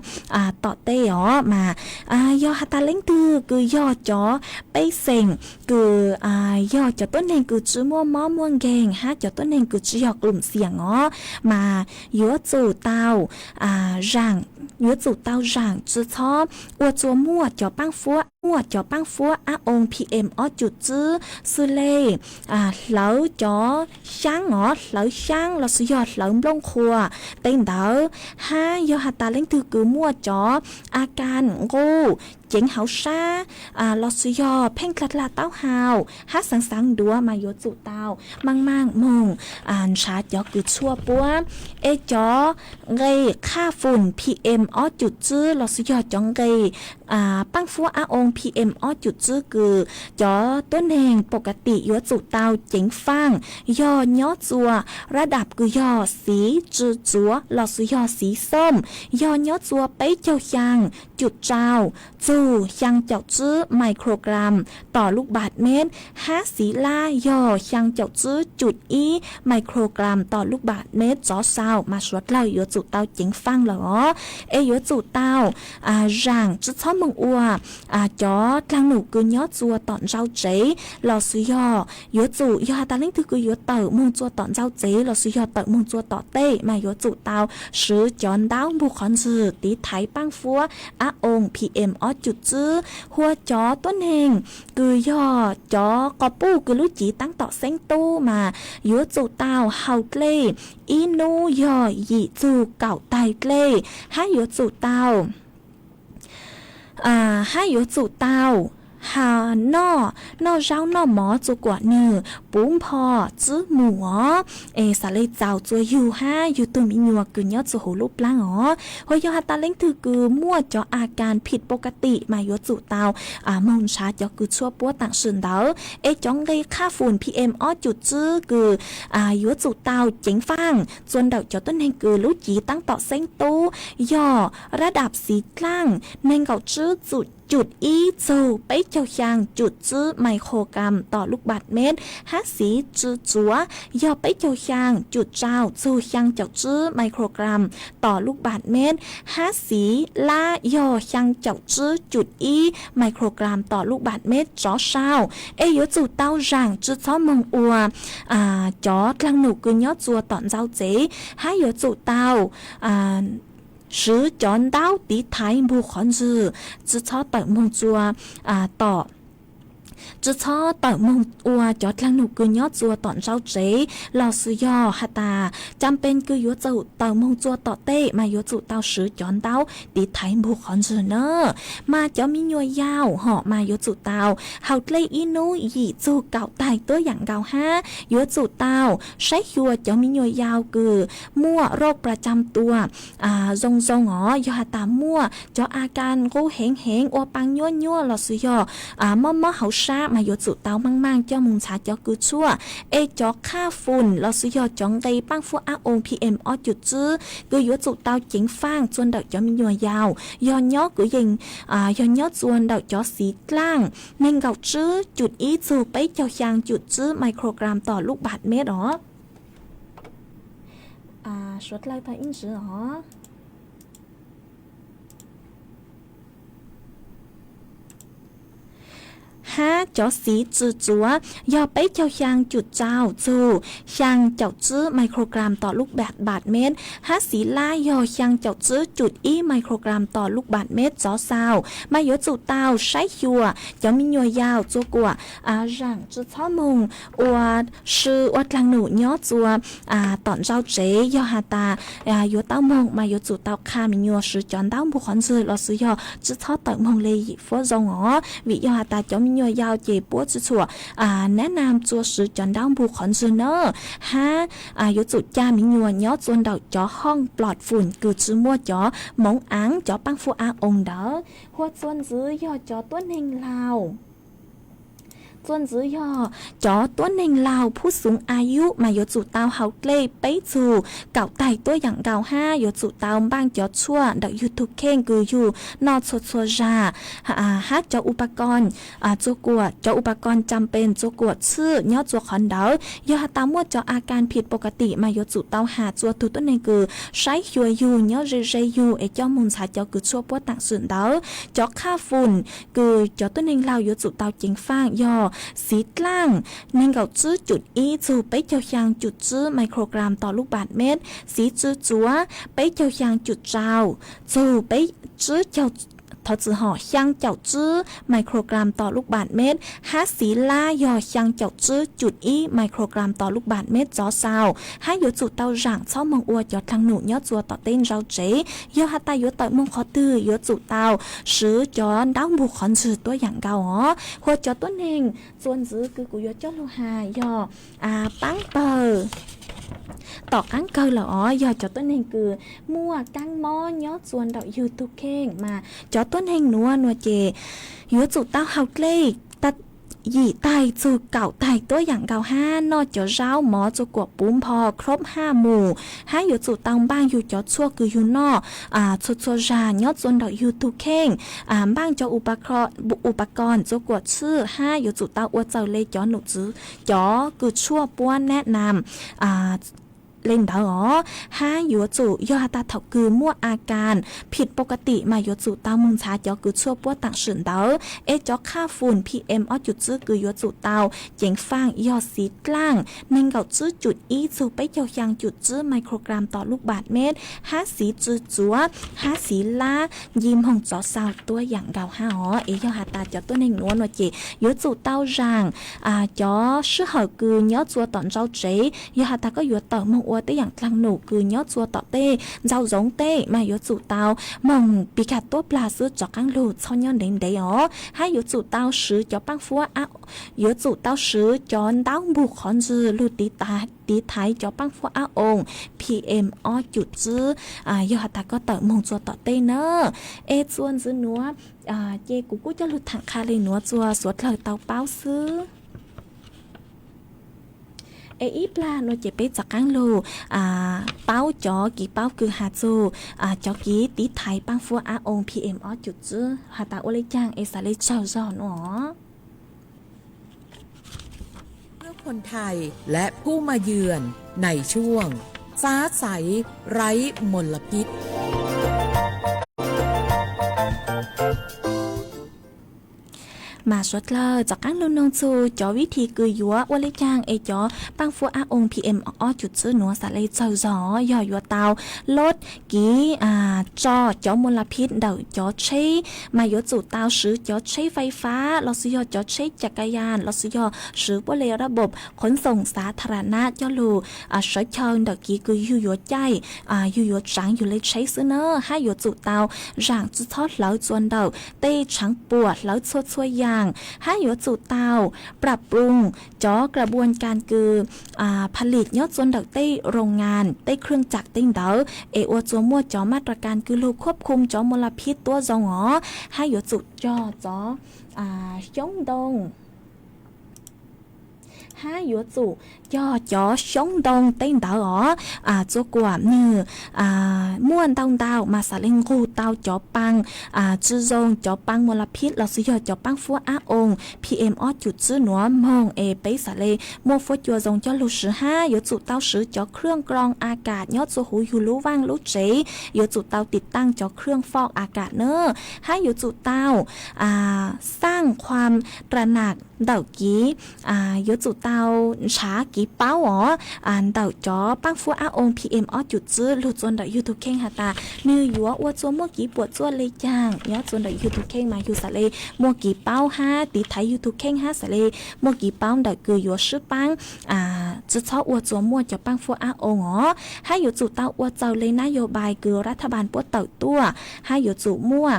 tom tej os. Mas yog has tas leej twg kws yog cov pej xeem kws yog cov tuab neeg kws tsi muaj mob muaj nkeeg hab cov tuab neeg kws tsi yog กลุ่มเสี่ยง os, mas yuav tsum tau zaam, yuav tsum tau zaam tsi txhob ua rua muaj cov paaj fuab, muaj cov paaj fuab ab oo P M ob cum tsib xws le hlawv cov xyaab os, hlawv xyaab lossis yog hlawv nplooj qhuav tej ntawd, hab yog has tas leej twg kws muaj cov a kas nquj ceev hauv sab lossis yog pheej dlag dlag taub hau hab xaav xaav duav mas yuav tsum tau maaj maaj moog nrhav cov kws tshuaj puab. Es cov nqe khaj fum P M ob cum tsib lossis yog cov nqe paaj fuab ab oo P M ob cum tsib kws cov tuab neeg pov ka tim yuav tsum tau ceev faaj yog nyob tsua rab dam kws yog xiv tsi tsuav lossis yog xiv xoom, yog nyob tsua peb caug xyaa cum rau txug xyaa caum tsib microgram tom lub npav mev, hab xiv lab yog xyaa caum tsib cum ib microgram tom lub npav mev tsov sau mas suav dlawg yuav tsum tau ceev faaj lawm os. Es yuav tsum tau zaam tsi txhob moog ua cov dlaag num kws nyob tsua tom ntsau tsev lossis yog yuav tsum yog has tas leej twg kws yuav tawm moog tsua tom ntsau tsev lossis yog tawm moog tsua tom tej mas yuav tsum tau swv cov ntaub npug qhov ntswg tiv thaiv paaj fuab ab oo P M ob cum tsib. Hua cov tuab neeg kws yog cov quas puj kws lub civ taab tom xeeb tub mas yuav tsum tau haus dlej ib nub yog yim txug kaum taig dlej, hab yuav tsum tau hab yuav tsum tau noj, noj zaub noj mov tsua kuam nwg puv npho tsib mus os. Es xaav le txaus tsua yug hab yug tug mi nyuas kws nyob tsua huv lub plaab os. Hua yog has tas leej twg kws muaj cov a kas ผิดปกติ mas yuav tsum tau moog nrhav cov kws tshuaj puab taam sim ntawd. Es cov nqe khaj fum P M ob cum tsib kws yuav tsum tau ceev faaj tsua ntawm cov tuab neeg kws lub civ taab tom xeeb tub yog rab dam xiv dlaaj neeg nkaum tsib cum ib txug peb caug xyaa cum tsib microgram tom lub npav mev, hab xiv tsi tsuav yog peb caug xyaa cum rau txug xyaa caum tsib microgram tom lub npav mev, hab xiv lab yog xyaa caum tsib cum ib microgram tom lub npav mev tsov sau. Es yuav tsum tau zaam tsi txhob moog ua cov dlaag num kws nyob tsua tom ntsau tsev, hab yuav tsum tau swv cov ntaub tiv thaiv npug qhov ntswg, tsi txhob tawm moog tsua tom tsi txhob tawm moog ua cov dlaag num kws nyob tsua tom ntsau tsev lossis yog has tas cam pes kws yuav tsum tawm moog tsua tom tej mas yuav tsum tau swv cov ntaub tiv thaiv npug qhov ntswg na. Mas cov mi nyuas yau hom mas yuav tsum tau haus dlej ib nub yim txug kaum taig tuab yaam nkaus hab yuav tsum tau saib xyuas cov mi nyuas yau kws muaj โรคประจำตัว zoo zoo os, yog has tas muaj cov a kas nqub heev heev ua paa nyuab nyuab lossis yog mob mob hauv mas yuav tsum tau meej meej coj mus ntxhab cov kws tshuaj. Es cov khaj fum los sis yog cov nqe paaj fuab ab oo P M ob cum tswb kws yuav tsum tau ceev faaj txuas ntawm cov me nyuam yaus, yog nyob kwv yees, yog nyob txuas ntawm cov xiv dlaaj neeg nkaum tswb cum ib txug peb caug xyaa cum tswb microgram tom lub npaam mev os. Suav dlawg tag ib ntsis os. Hab cov xiv tsw tsuav yog peb caug xyaa cum rau txug xyaa caum tswb microgram tom lub npaam mev, hab xiv lab yog xyaa caum tswb cum ib microgram tom lub npaam mev txov xaus, mas yuav tsum tau saib xyuas cov me nyuam yaus txua kuam zaam tsi txhob moog ua sw ua dlaag num nyob txua tom ntsaum tsev. Yog has tas yuav tau moog mas yuav tsum tau qha me nyuam swv cov ntaub npug qhov ntswg los sis yog tsi txhob tawm moog le yim fuab zoo os, vim yog has tas cov me nyuam yaus ces puab tsi txhuam nab nam txua swv cov ntaub npug qhov ntswg na. Hab yuav tsum ca me nyuam nyob txua ntawm cov hooj plom fum kws tsi muaj cov moov aav cov paaj fuab ab oo ntawd. Hua txua ntxiv yog cov tuab neeg laug. Txua ntxiv yog cov tuab neeg laug phub xuv a yub mas yuav tsum tau haus dlej peb txug kaum taig tuab yaam nkaus hab yuav tsum tau npaaj cov tshuaj ntawm yug tug kheej kws yug noj txhua txhua zag, hab cov upa ko txua kuam, cov upa ko cam pees txua kuam txhwj nyob txua qhov ntawd. Yog has tas muaj cov a kas phim pov ka tim mas yuav tsum tau has txua tug tuab neeg kws saib xyuas yug nyob ze ze yug es coj moog ntxhab cov kws tshuaj puab taam sim ntawd. Cov khaj fum kws cov tuab neeg laug yuav tsum tau ceev faaj yog xiv dlaaj neeg nkaum tswb cum ib txug peb caug xyaa cum tswb microgram tom lub npaam mev, xiv tsw tsuav peb caug xyaa cum rau txug peb tswb caug, thov txim hom, xyaa caum tswb microgram tom lub npaam mev, hab xiv lab yog xyaa caum tswb cum ib microgram tom lub npaam mev txov xaus, hab yuav tsum tau zaam txhob moog ua cov dlaag num nyob txua tom tej ntsaum tsev. Yog has tas yuav tawm moog qhov twg yuav tsum tau swv cov ntaub npug qhov ntswg tuab yaam nkaus os. Hua cov tuab neeg txua ntxiv kws kuv yuav coj lug has yog paab pawg tom qaab kawg lawm os, yog cov tuab neeg kws muaj kaab mob nyob txua ntawm yug tug kheej mas cov tuab neeg nuav nua ces yuav tsum tau haus dlej yim taig txug kaum taig tuab yaam nkaus hab noj cov zaub mov txua kuam puv npo khrob haj mus, hab yuav tsum tau npaaj yug cov tshuaj kws yug noj txhua txhua zag nyob txua ntawm yug tug kheej, npaaj cov upa ko txua kuam txhwj hab yuav tsum tau ua txawm le cov num txwv, cov kws tshuaj puab nab nam le ntawd os. Hab yuav tsum yog has tas thaum kws muaj a kas phim pov ka tim mas yuav tsum tau moog ntxhab cov kws tshuaj puab taam sim ntawd. Es cov khaj fum P M ob cum tswb kws yuav tsum tau ceev faaj yog xiv dlaaj neeg nkaum tswb cum ib txug peb caug xyaa cum tswb microgram tom lub npaam mev, hab xiv tsw tsuav hab xiv lab nci moog txov xaus tuab yaam nkaus hab os. Es yog has tas cov tuab neeg nuav nua ces yuav tsum tau zaam cov sij hawm kws nyob txua tom ntsaum tsev. Yog has tas koj yuav tawm moog ua tej yaam dlaag num kws nyob txua tom tej ntsaum zoov tej mas yuav tsum tau moog pig kag tuab plag xwb, rov qaab lug txhob nyob ntev ntev os. Hab yuav tsum tau swv cov paaj fuab, yuav tsum tau swv cov ntaub npug qhov ntswg lug tiv thaiv cov paaj fuab ab oo P M ob cum tswb, yog has tas koj tawm moog txua tom tej na. Es txua ntxiv nuav ces kuv kuj coj lug thaam qha le nuav txua suav dlawg tau paub xwb. Es ib plag nua ces peb rov qaab lug paub cov kiv paub kws has txug cov kiv tiv thaiv paaj fuab ab oo P M ob cum tswb has tas ua le caag es xav le tsawg zog nua. เพื่อคนไทยและผู้มาเยือนในช่วงฟ้าใสไร้มลพิษ Mas suav dlawg rov qaab lug noog txug cov vib thi kws yuav ua le caag es cov paaj fuab ab oo P M ob cum tswb nuav xav le tsawg zog, yog yuav tau lub kiv tso cov mos las phiv ntawm cov tsheb mas yuav tsum tau swv cov tsheb fais fab los sis yog cov tsheb ca ka yas los sis yog swv puab le rab npom qhuv xoom xav tha ra nab coj lug sawv chaw ntawm kiv kws yug yuav caij, yug yuav tsaav yug le tsheb xwb na. Hab yuav tsum tau zaam tsi txhob hlawv txua ntawm tej tshaav puam hlawv txhua txhua yaam, hab yuav tsum tau prap ploog cov kra npuas kas kws pha lis nyob txua ntawm tej roos ngas tej khwj tsam tej ntawd es ua txua muaj cov mab ras kas kws lug khuab khum cov mos las phiv tuab zoo os. Hab yuav tsum cog cov xyoob ntoo hab yuav tsum cog cov xyoob ntoo tej ntawd os. Txua kuam nwg muaj ntau ntau mas xav le nqug tau cov paa tsi zoo, cov paab mos las phib los sis yog cov paab fuab ab oo PM ob cum tsib nuav moog es peb xav le muaj fuab cua zoo coj lug swv hab yuav tsum tau swv cov khwj kroo a kam nyob tsua huv yug lub vaaj lub tsev, yuav tsum tau tim taaj cov khwj foj a kam na, hab yuav tsum tau saaj khuam ra nam ntawm kiv, yuav tsum tau nrhav kiv paub os ntawm cov paab fuab ab oo PM ob cum tsib lug tsua ntawm yug tug kheej has tas nwg yuav ua tsua muaj kiv puam tsuaj le caag nyob tsua ntawm yug tug kheej mas yug xav le muaj kiv paub hab tiv thaiv yug tug kheej hab xav le muaj kiv paub ntawm kws yuav swb paab, tsi txhob ua tsua muaj cov paab fuab ab oo os, hab yuav tsum tau ua txaus le nab yau npais kws ras thaj npaas puab tawm tuaj, hab yuav tsum muaj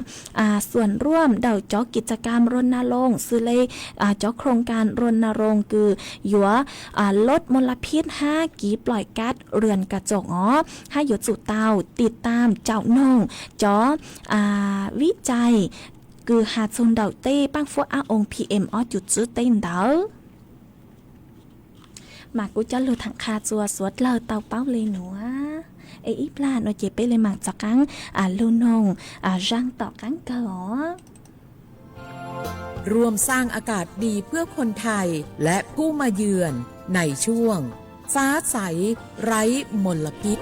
xuam ruam ntawm cov kis tsa kas ron na loo xws le cov khoo kas ron na loo kws yuav lub mos las phib hab kiv ploim kab riam kas tsoom os, hab yuav tsum tau tim taam caum noog cov vib cai kws has txug ntawm tej paab fuab ab oo PM ob cum tsib tej ntawd. Mas kuv coj lug thaam qha tsua suav dlawg tau paub le nuav, es ib plag nuav ces peb le maam rov qaab lug noog zaaj tom qaab kawg os.ร่วมสร้างอากาศดีเพื่อคนไทยและผู้มาเยือนในช่วงฟ้าใสไร้มลพิษ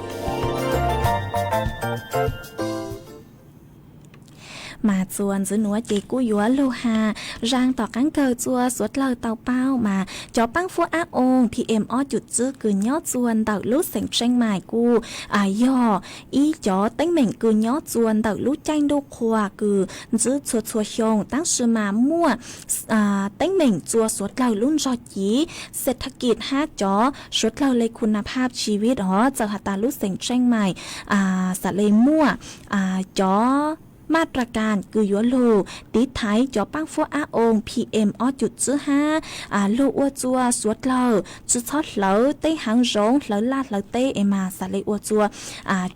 Mas txuas ntxiv nuav ces kuj yuav lug has zaaj tom qaab kawg tsua suav dlawg tau paub mas cov paab fuab ab oo PM ob cum tsib kws nyob tsua ntawm lub xeem Tseej Maim kuj yog ib cov teeb meem kws nyob tsua ntawm lub caij ntuj qhua kws ntsib txhua txhua xyoo, tab sis mas muaj teeb meem tsua suav dlawg lub ntsog civ xet thab kis hab cov suav dlawg le khu na phaj tsi vib os. Txawm has tas lub xeem Tseej Maim xav le muaj cov maj ra kas kws yuav lug tiv thaiv cov paab fuab ab oo PM ob cum tsib hab lug ua tsua suav dlawg tsi txhob hlawv tej haav zoov, hlawv laj hlawv teb es mas xav le ua tsua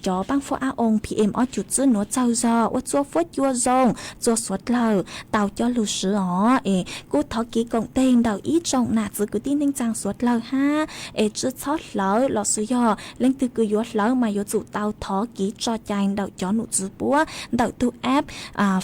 cov paab fuab ab oo PM ob cum tsib nuav tsaug zog ua tsua fuab cua zoo tsua suav dlawg tau coj lug swv os. Es kuj thov kev koom teg ntawm ib tsoom nam txiv kwv tij neej tsaa suav dlawg hab es tsi txhob hlawv los sis yog leej twg kws yuav hlawv mas yuav tsum tau thov kev tso cai ntawm cov num txwv puab ntawm tug app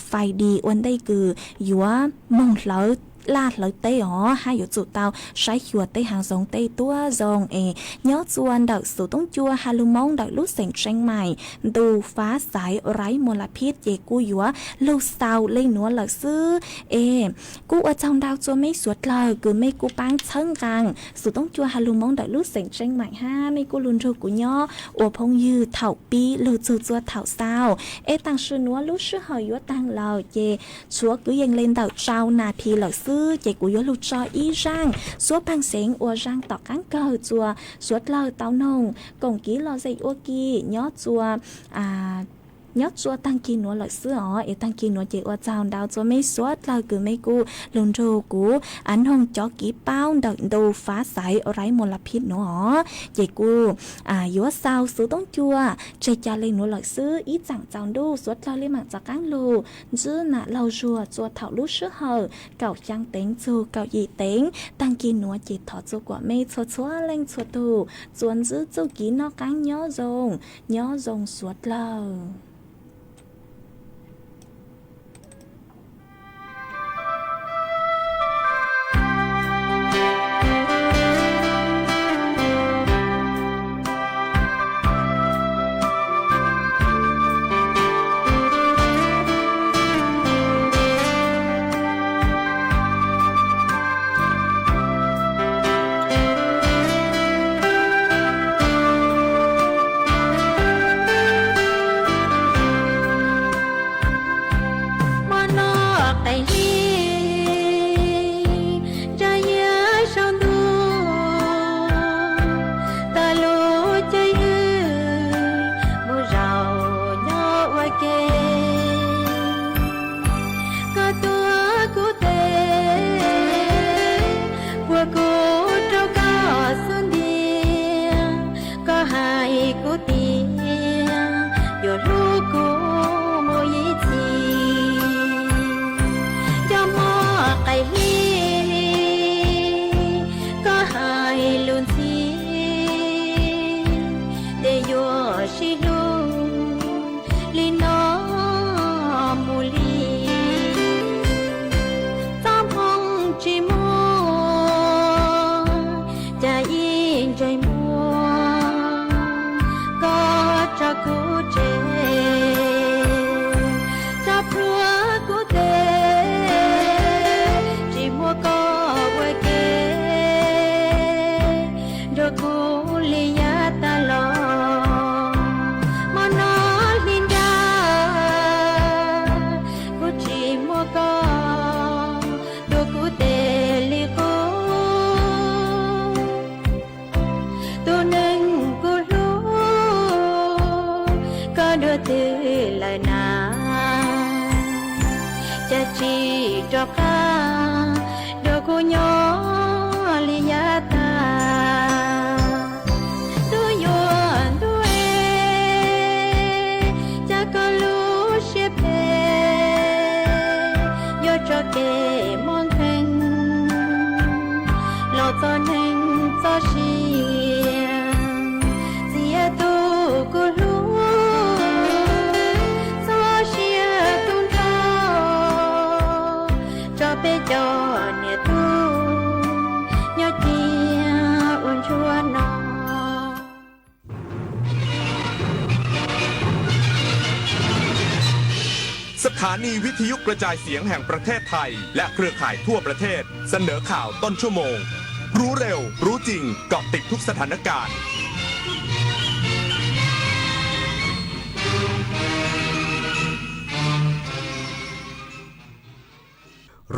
Fais Di ua ntej kws yuav moog hlawv laj hlawv teb os, hab yuav tsum tau saib xyuas tej haav zoov tej tuab zoo es nyob tsua ntawm xuv toob cua ha lug moob ntawm lub xeem Tseej Maim ntu fav xaiv raib mos las phib ces kuj yuav lug xaus le nuav lawm xwb. Es kuj ua tsaug ntau tsua mej suav dlawg kws mej kuj paab txhawb nqaa xuv toob cua ha lug moob ntawm lub xeem Tseej Maim hab mej kuj lug nrug kuv nyob ua phooj ywg thaum pib lug txug tsua thaum xaus. Es taam sim nuav lub sij hawm yuav taag lawm ces tshuav kwv yees le ntawm rau nas this lawm xwb ces kuv yuav lug tso ib zaaj xuab paag xeev ua zaaj tom qaab kawg tsua suav dlawg tau noog koom kev lom zem ua ke nyob tsua nyob tsua taag kis nuav lawm xwb os. Es taag kis nuav ces ua tsaug ntau tsua mej suav dlawg kws mej kuj lug nrug kuv noog cov kev paub ntawm ntu fav xaiv raib mos las phib nuav os. Ces kuj yuav xaus xuv toob cua tseg ca le nuav lawm xwb. Ib tsaam tsaus ntuj suav dlawg le maam rov qaab lug ntsib nam laug zuag tsua thaum lub sij hawm kaum xyaa teev txug kaum yim teev. Taag kis nuav ces thov tsua kuam mej txhua txhua leej txhua tug tsuas ntsib txuj kev noj qaab nyob zoo, nyob zoo suav dlawg. Yaj tsis rov qab, nrog kuv nyob li yav tag. Ntuj yuav ntuj es, cas koj lub siab phem, yuav tso kev muaj nkeeg los txog neeg txoj sia. Txiav tus kuv hlub, txoj sia tu nrho, tso peb cov niam tub nyob cia ua ntsuag no. Sถานีวิทยุกระจายเสียงแห่งประเทศไทยและเครือข่ายทั่วประเทศเสนอข่าวต้นชั่วโมง รู้เร็ว รู้จริง เกาะติดทุกสถานการณ์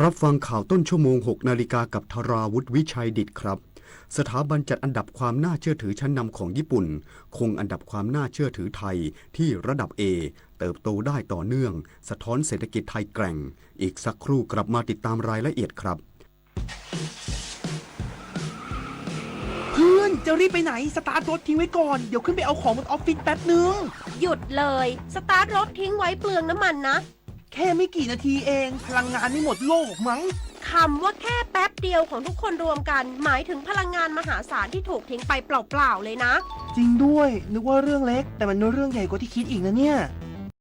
รับฟังข่าวต้นชั่วโมง หกนาฬิกา กับธราวุฒิ วิชัยดิษฐครับ สถาบันจัดอันดับความน่าเชื่อถือชั้นนำของญี่ปุ่น คงอันดับความน่าเชื่อถือไทยที่ระดับ A เติบโตได้ต่อเนื่อง สะท้อนเศรษฐกิจไทยแกร่ง อีกสักครู่กลับมาติดตามรายละเอียดครับ เพื่อน จะรีบไปไหน สตาร์ทรถทิ้งไว้ก่อน เดี๋ยวขึ้นไปเอาของบนออฟฟิศแป๊บนึง หยุดเลย สตาร์ทรถทิ้งไว้เปลืองน้ำมันนะ แค่ไม่กี่นาทีเอง พลังงานไม่หมดโลกหรอกมั้ง คำว่าแค่แป๊บเดียวของทุกคนรวมกัน หมายถึงพลังงานมหาศาลที่ถูกทิ้งไปเปล่าๆเลยนะ จริงด้วย นึกว่าเรื่องเล็ก แต่มันเป็นเรื่องใหญ่กว่าที่คิดอีกนะเนี่ย